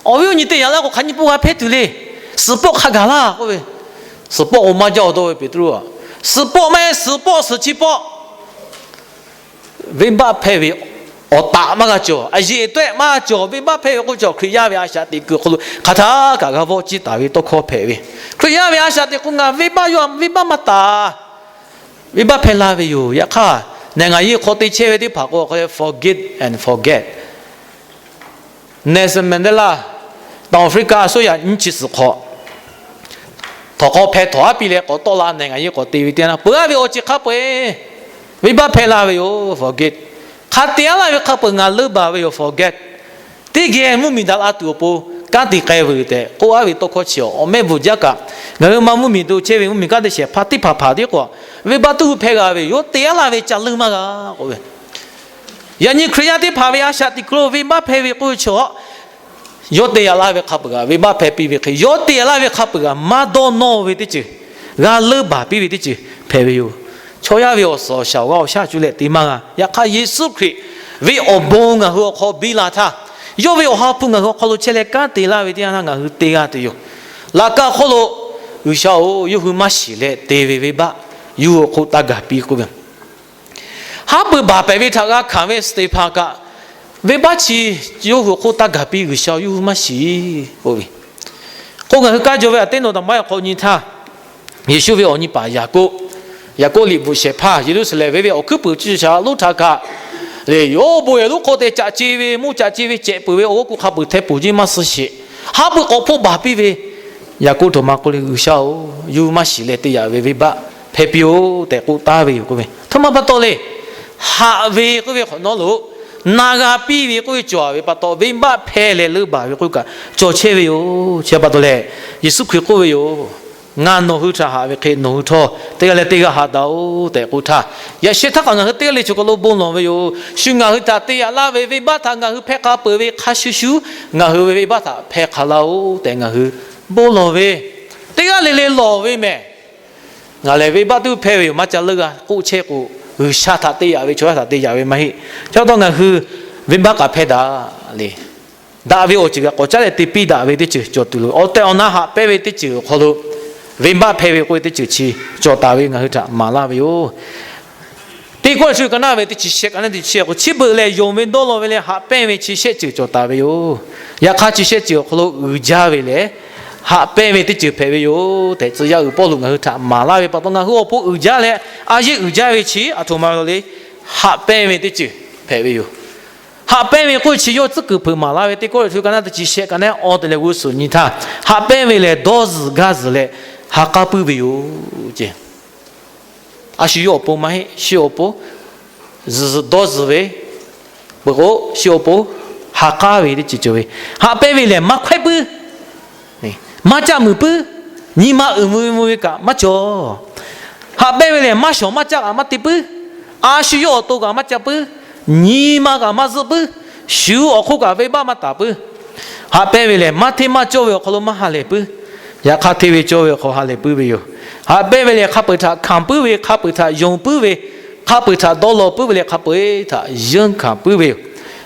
Awˬ viˉ awˬ nyi te yaꞈ laˇ k'o, hk'aˬ nyi pawˆ g'a hpehˇ tuˬ le. Suhˍ pawˆ hk'a gaˬ laˇ k'oˆ ve, suhˍ pawˆ k'o maˇ jaˇ-oˬ dawˇ ve Peˍtruˆ-a, suhˍ pawˆ maˇ heˆ, suhˍ pawˆ suhˍ chi pawˆ venˇbaˆ hpehˇ ve awˬ taꞈ maˇ g'a cawˬ, a yeꞈ tawehˆ maˇ cawˬ. Venˇbaˆ hpehˇ ve k'oˆ cawˬ, Hkriꞈ yaˇ ve a shaꞈ teꞈ kuiˬ awˬ hk'aw lo hk'aˬ htaˇ kaꞈ g'a vawˇ ciˇ taˍ ve tawˇ hkawˇ hpehꞈ ve. Hkriꞈ yaˇ ve a shaꞈ teꞈ k'o ngaˬ venˇbaˆ yawˇ venˇbaˆ maˇ taˍ. Venˇbaˆ hpehˇ laˇ ve yoˬ. Yaꞈ hk'aˇ, နိုင်ငံရေး hk'aw te chehˇ ve teˇ hpaˍ k'o, forget and forget. Nelson Mandela, တောင်အာဖရိက အစိုးရ nyiˇ chi suhˍ hk'awꞈ htawnˍ hk'aw hpeh htawnˍ aˉ piˇ leh k'awꞈ tawˆ la နိုင်ငံရေး k'awꞈ te ve teˇ yanˇ, peuˬ-a ve awˬ ceuˬ hk'a peu-eˬ venˇbaˆ hpehˇ laˇ ve yoˬ. Forget. Hk'a te-a laˇ ve hk'a peu-eˬ ngaˬ leuˆ baˬ ve yoˬ. Forget. Teˇ geh mvuhˇmiˬ daꞈ la tuˬ awˬ pon kanˉ te k'ai veuˬ tehꞈ k'oˆ-a ve tawˇ hkawˇ chi awˬ mehˆ bvuhˬ jaˇ kaꞈ, ngaˬ hui ma mvuhˇmiˬ to chehˇ ve mvuhˇmiˬ kanˉ te shehˍ hpaˇ teˇ hpaˍ hpaˍ tiˉ k'o, venˇbaˆ tuˇ hui hpehˇ g'a ve yoˬ. Yawˇ te-a laˇ ve ca leuˆ maˇ g'a k'oˆ ve. Yaꞈ nyi Hkriꞈ yaˇ teˇ hpaˍ ve a shaꞈ teꞈ kuiˬ lo venˇbaˆ hpehˇ ve k'oˆ ve chaw, yawˇ te yaꞈ laˇ ve hk'a peuˬ kaꞈ venˇbaˆ hpehˇ piˇ ve hk'e, yawˇ te yaꞈ laˇ ve hk'a peuˬ kaꞈ maˇ dawˇ nawˇ ve teˇ ceuˬ, g'a leuˆ baˬ piˇ ve teˇ ceuˬ hpehꞈ ve yoˬ. Chaw yaˇ ve awˬ suhˍ awˬ shaˍ awˬ g'aˇ awˬ shaˉ cuˇ leh te maˇ g'a. Yaꞈ hk'aˇ, Yeˍsuˆ Hkriꞈ ve awˬ bon ngaˬ hui awˬ hk'aw biˇ la htaˇ, yawˇ ve awˬ ha hpu ngaˬ hui awˬ hk'aw lo chehˇ leh kanˉ te laˇ ve teˇ yanˇ htaˇ ngaˬ hui te g'a tuˬ yoˬ. Laꞈ ka hk'oˆ lo G'uiˬsha-oˬ, yawˇ hui maˇ shiˍ leh te ve venˇbaˆ yawˇ hui awˬ hk'oˆ taˇ gaˬ piˇ k'oˆ ve. Haˉ pui baˬ pehˍ ve htaꞈ g'a hkanˍ ve Steˍhpanˍ kaꞈ, venˇbaˆ chi yawˇ hui awˬ hk'oˆ taˇ gaˬ piˇ, G'uiˬsha yawˇ hui maˇ shiˍ k'oˆ ve. K'o, ngaˬ hui kaˇ jaw ve aꞈ teˇ nawˬ taˍ maˇ awˬ hk'aw nyi htaˇ, Yeˍsuˆ ve awˬ nyi paˍ Yaˍkoˆ, Yaˍkoˆ liꞈ bvuhꞈ shehˍ hpaˇ Yeˍruˆsaˍlehnˍ ve ve awˬ hkuiˉ puiˍ chi shaˍ lonˉ htaꞈ kaꞈ, le, yawˇ bon yehˬ lonˉ hk'oˆ te caꞈ ce ve, mvuhˇ caꞈ ce ve cehˬ peuˬ ve awˬ g'awˇ ku hk'a peuˬ hteh poˬ jeˇ maˇ suh sheˍ. Haˉ pui k'awꞈ hpoˆ baˬ piˇ ve, Yaˍkoˆ htaꞈ maˇ k'oˆ le, G'uiˬsha-oˬ, yawˇ hui maˇ shiˍ leh te yaꞈ ve venˇbaˆ hpehˇ piˇ-oˆ tehꞈ k'oˆ taˍ ve yoˬ k'oˆ ve. Htoꞈ ma pa taw le, haꞈ ve k'oˆ ve hk'awꞈ nawˉ lo, na g'a piˇ ve k'oˆ ve cawˬ ve pa taw, venˇbaˆ hpehˇ leh leuˆ baˬ ve k'oˆ ve kaꞈ cawˬ chehˇ ve yoˬ. Chi pa taw leh, Yeˍsuˆ Hkriꞈ k'oˆ ve yoˬ. Ngaˬ nawˬ hui htaꞈ haꞈ ve hk'e nawˬ hui htawˇ teˇ g'aˇ leh teˇ g'aˇ haꞈ daꞈ-oˬ tehꞈ k'oˆ htaˇ, yaꞈ sheh htaˇ kaꞈ ngaˬ hui teˇ g'aˇ le chaw kaˬ lo bon lawˬ ve yoˬ. Shu ngaˬ hui htaꞈ te yaꞈ laˇ ve venˇbaˆ htaꞈ ngaˬ hui hpehˇ hk'a peuˬ ve hk'a shuˍ shuˍ, ngaˬ hui ve venˇbaˆ htaꞈ hpehˇ hk'a laˇ-oˬ tehꞈ ngaˬ hui bon lawˬ ve, teˇ g'aˇ le le lawˬ ve mehˬ. Ngaˬ lehˬ venˇbaˆ tuˉ hpehˇ ve yoˬ, maˇ ca leuˆ g'a k'oˆ chehˇ k'o, G'uiˬsha htaꞈ te yaꞈ ve chaw yaˇ htaꞈ te yaꞈ ve maˇ heˆ. Chi pa taw ngaˬ hui venˇbaˆ kaꞈ hpehˇ daꞈ le. Daꞈ ve awˬ ceuˬ kaꞈ k'awꞈ caˉ leh te piˇ daꞈ ve teˇ ceuˬ cawˬ tuˬ loˬ. Awˬ tehˬ awˬ na haꞈ pehnˇ ve teˇ ceuˬ awˬ hk'aw lo venˇbaˆ hpehˇ ve k'oˆ ve teˇ ceuˬ chi cawˬ taˍ ve ngaˬ hui htaꞈ maˍ laˇ ve yoˬ. Teˇ Kawˇrenˍhtuˆ ka naˆ ve teˇ chi shehˆ ka naˆ teˇ chi shehˆ k'o, chi beuꞈ lehˬ yonˍ ve dawˇ law ve leh haꞈ pehnˇ ve chi shehˆ ceuˬ cawˬ taˍ ve yoˬ. Yaꞈ hk'aˇ chi shehˆ ceuˬ awˬ hk'aw lo uiˍ jaˇ ve lehˬ, haꞈ pehnˇ ve teˇ ceuˬ hpehꞈ ve yoˬ tehꞈ, tcuh yaˇ uiˍ Pawˇluꞈ ngaˬ hui htaꞈ maˍ laˇ ve pa taw, ngaˬ hui awˬ pon uiˍ jaˇ leh a yeˆ uiˍ jaˇ ve chi aˬ htoꞈ ma lo le, haꞈ pehnˇ ve teˇ ceuˬ hpehꞈ ve yoˬ. Haꞈ pehnˇ ve k'oˆ ve chi yawˇ tcuhˉ kuiˬ hpeuꞈ maˍ laˇ ve Teˇ Kawˇrenˍhtuˆ ka naˆ teˇ chi shehˆ ka naˆ awˬ te leh g'uˇ suhˍ nyi htaˇ, haꞈ pehnˇ ve lehˬ dawˇ zuhˬ gaˇ zuhˬ leh ha k'aˉ puiˉ ve yoˬ ceˇ. A shu yawˇ awˬ pon maˇ heˆ, shu awˬ pon zuhˬ zuhˬ dawˇ zuhˬ ve, peuˬ k'o shu awˬ pon ha k'aˉ ve teˇ ceuˬ cawˬ ve. Haꞈ pehnˇ ve lehˬ maˇ hkawehˉ puiˉ, maˇ caˆ muiˬ puiˉ, nyi ma uiˍ mvuh ve mvuh ve kaꞈ maˇ cawˬ. Haꞈ pehnˇ ve lehˬ maˇ shawˍ maˇ caˆ kaꞈ maˇ te puiˉ, a shu yawˇ awˬ to kaꞈ maˇ caˆ puiˉ, nyi ma kaꞈ maˇ zuhˆ puiˉ, shu awˬ hk'oˆ kaꞈ venˇbaˆ maˇ taˍ puiˉ. Haꞈ pehnˇ ve lehˬ maˇ hteˇ maˇ cawˇ ve awˬ hk'aw lo maˇ ha lehˬ puiˉ. Yaꞈ hk'aˇ hteˇ ve cawˇ ve awˬ hk'aw ha lehˬ puiˉ ve yoˬ. Haꞈ pehnˇ ve lehˬ hk'a peu-eˬ htaꞈ hkanˍ puiˉ ve, hk'a peu-eˬ htaꞈ yonˍ puiˉ ve, hk'a peu-eˬ htaꞈ dawˇ law puiˉ ve leh hk'a peu-eˬ htaꞈ yeunˇ hkanˍ puiˉ ve yoˬ.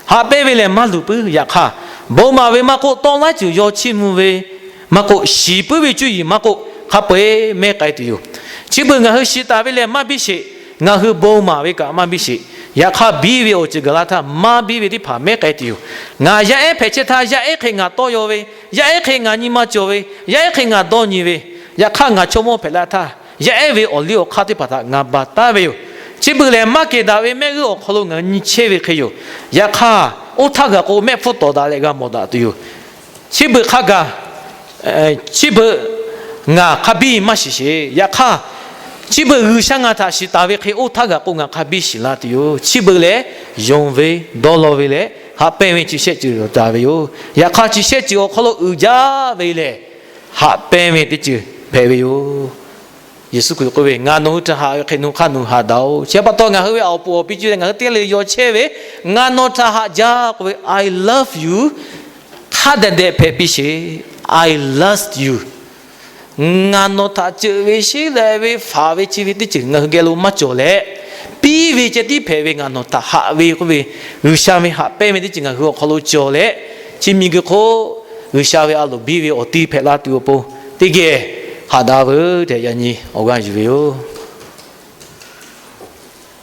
Haꞈ pehnˇ ve lehˬ maˇ luˬ puiˉ. Yaꞈ hk'aˇ bon maˍ ve maˇ k'oˆ, tawˇ laiˉ ceuˬ yaw chiˇ mvuh ve maˇ k'oˆ, shiˍ puiˉ ve cuˇ yiˍ maˇ k'oˆ, hk'a peu-eˬ mehˉ k'ai tuˬ yoˬ. Chi beuꞈ ngaˬ hui shiˍ taˍ ve lehˬ maˇ biˇ sheˍ. Ngaˬ hui bon maˍ ve kaꞈ maˇ biˇ sheˍ. Yaꞈ hk'aˇ biˇ ve awˬ ceuˬ gaˬ la htaˇ maˇ biˇ ve teˇ hpaˍ mehˉ k'ai tuˬ yoˬ. Ngaˬ yaˇ ehˉ hpehꞈ chehˇ htaˇ, yaˇ ehˉ hk'e ngaˬ tawˇ yaw ve, yaˇ ehˉ hk'e ngaˬ nyi ma cawˬ ve, yaˇ ehˉ hk'e ngaˬ dawˇ nyi ve, yaꞈ hk'aˇ ngaˬ chaw mawˇ hpehꞈ la htaˇ, yaˇ ehˉ ve awˬ liˇ awˬ hk'aˇ teˇ hpaˍ htaꞈ ngaˬ baˬ taˉ ve yoˬ. Chi beuꞈ lehˬ maˇ kehˬ daꞈ ve mehˆ g'uˇ awˬ hk'aw lo ngaˬ hui nyi chehˇ ve hk'e yoˬ. Yaꞈ hk'aˇ oˇ htaˇ gaˬ k'o mehˆ hpfuhˇ tawˍ daꞈ leh g'a mawˬ daꞈ tuˬ yoˬ. Chi beuꞈ hk'a gaˬ, chi beuꞈ ngaˬ hk'a biˇ maˇ shiˍ sheˍ. Yaꞈ hk'aˇ chi beuꞈ G'uiˬsha ngaˬ htaꞈ shiˍ taˍ ve hk'e oˇ htaˇ gaˬ k'o ngaˬ hk'a biˇ shiˍ la tuˬ yoˬ. Chi beuꞈ lehˬ yonˍ ve, dawˇ law ve leh haꞈ pehnˇ ve chi shehˆ ceuˬ cawˬ taˍ ve yoˬ. Yaꞈ hk'aˇ chi shehˆ ceuˬ awˬ hk'aw lo uiˍ jaˇ ve lehˬ, haꞈ pehnˇ ve teˇ ceuˬ hpehꞈ ve yoˬ. Yeˍsuˆ Hkriꞈ k'oˆ ve, Ngaˬ nawˬ hui htaꞈ haꞈ ve hk'e nawˬ hui hk'a nawˬ haꞈ daꞈ-oˬ. Chi pa taw ngaˬ hui ve awˬ puˍ awˬ pi cuˇ leh ngaˬ hui teˇ g'aˇ le le yaw chehˇ ve, Ngaˬ nawˬ htaꞈ haꞈ jaˇ k'oˆ ve, I love you hk'a dehꞈ dehꞈ hpehꞈ piˇ sheˍ. I love you. Ngaˬ nawˬ htaꞈ ceuꞈ ve sheˉ leh ve faˍ ve chi ve teˇ ceuˬ ngaˬ hui geh lo maˇ cawˬ leh, piˇ ve ceh tiˉ hpehꞈ ve ngaˬ nawˬ htaꞈ haꞈ ve k'oˆ ve, G'uiˬsha ve haꞈ pehnˇ ve teˇ ceuˬ ngaˬ hui awˬ hk'aw lo cawˬ leh, chi miˬguiˬ hk'oˆ G'uiˬsha ve a loˍ biˇ ve awˬ ti hpehꞈ la tuˬ awˬ pon teˇ geh haꞈ daꞈ veuˬ tehꞈ yaꞈ nyi awˬ g'aˇ yuˬ ve yoˬ.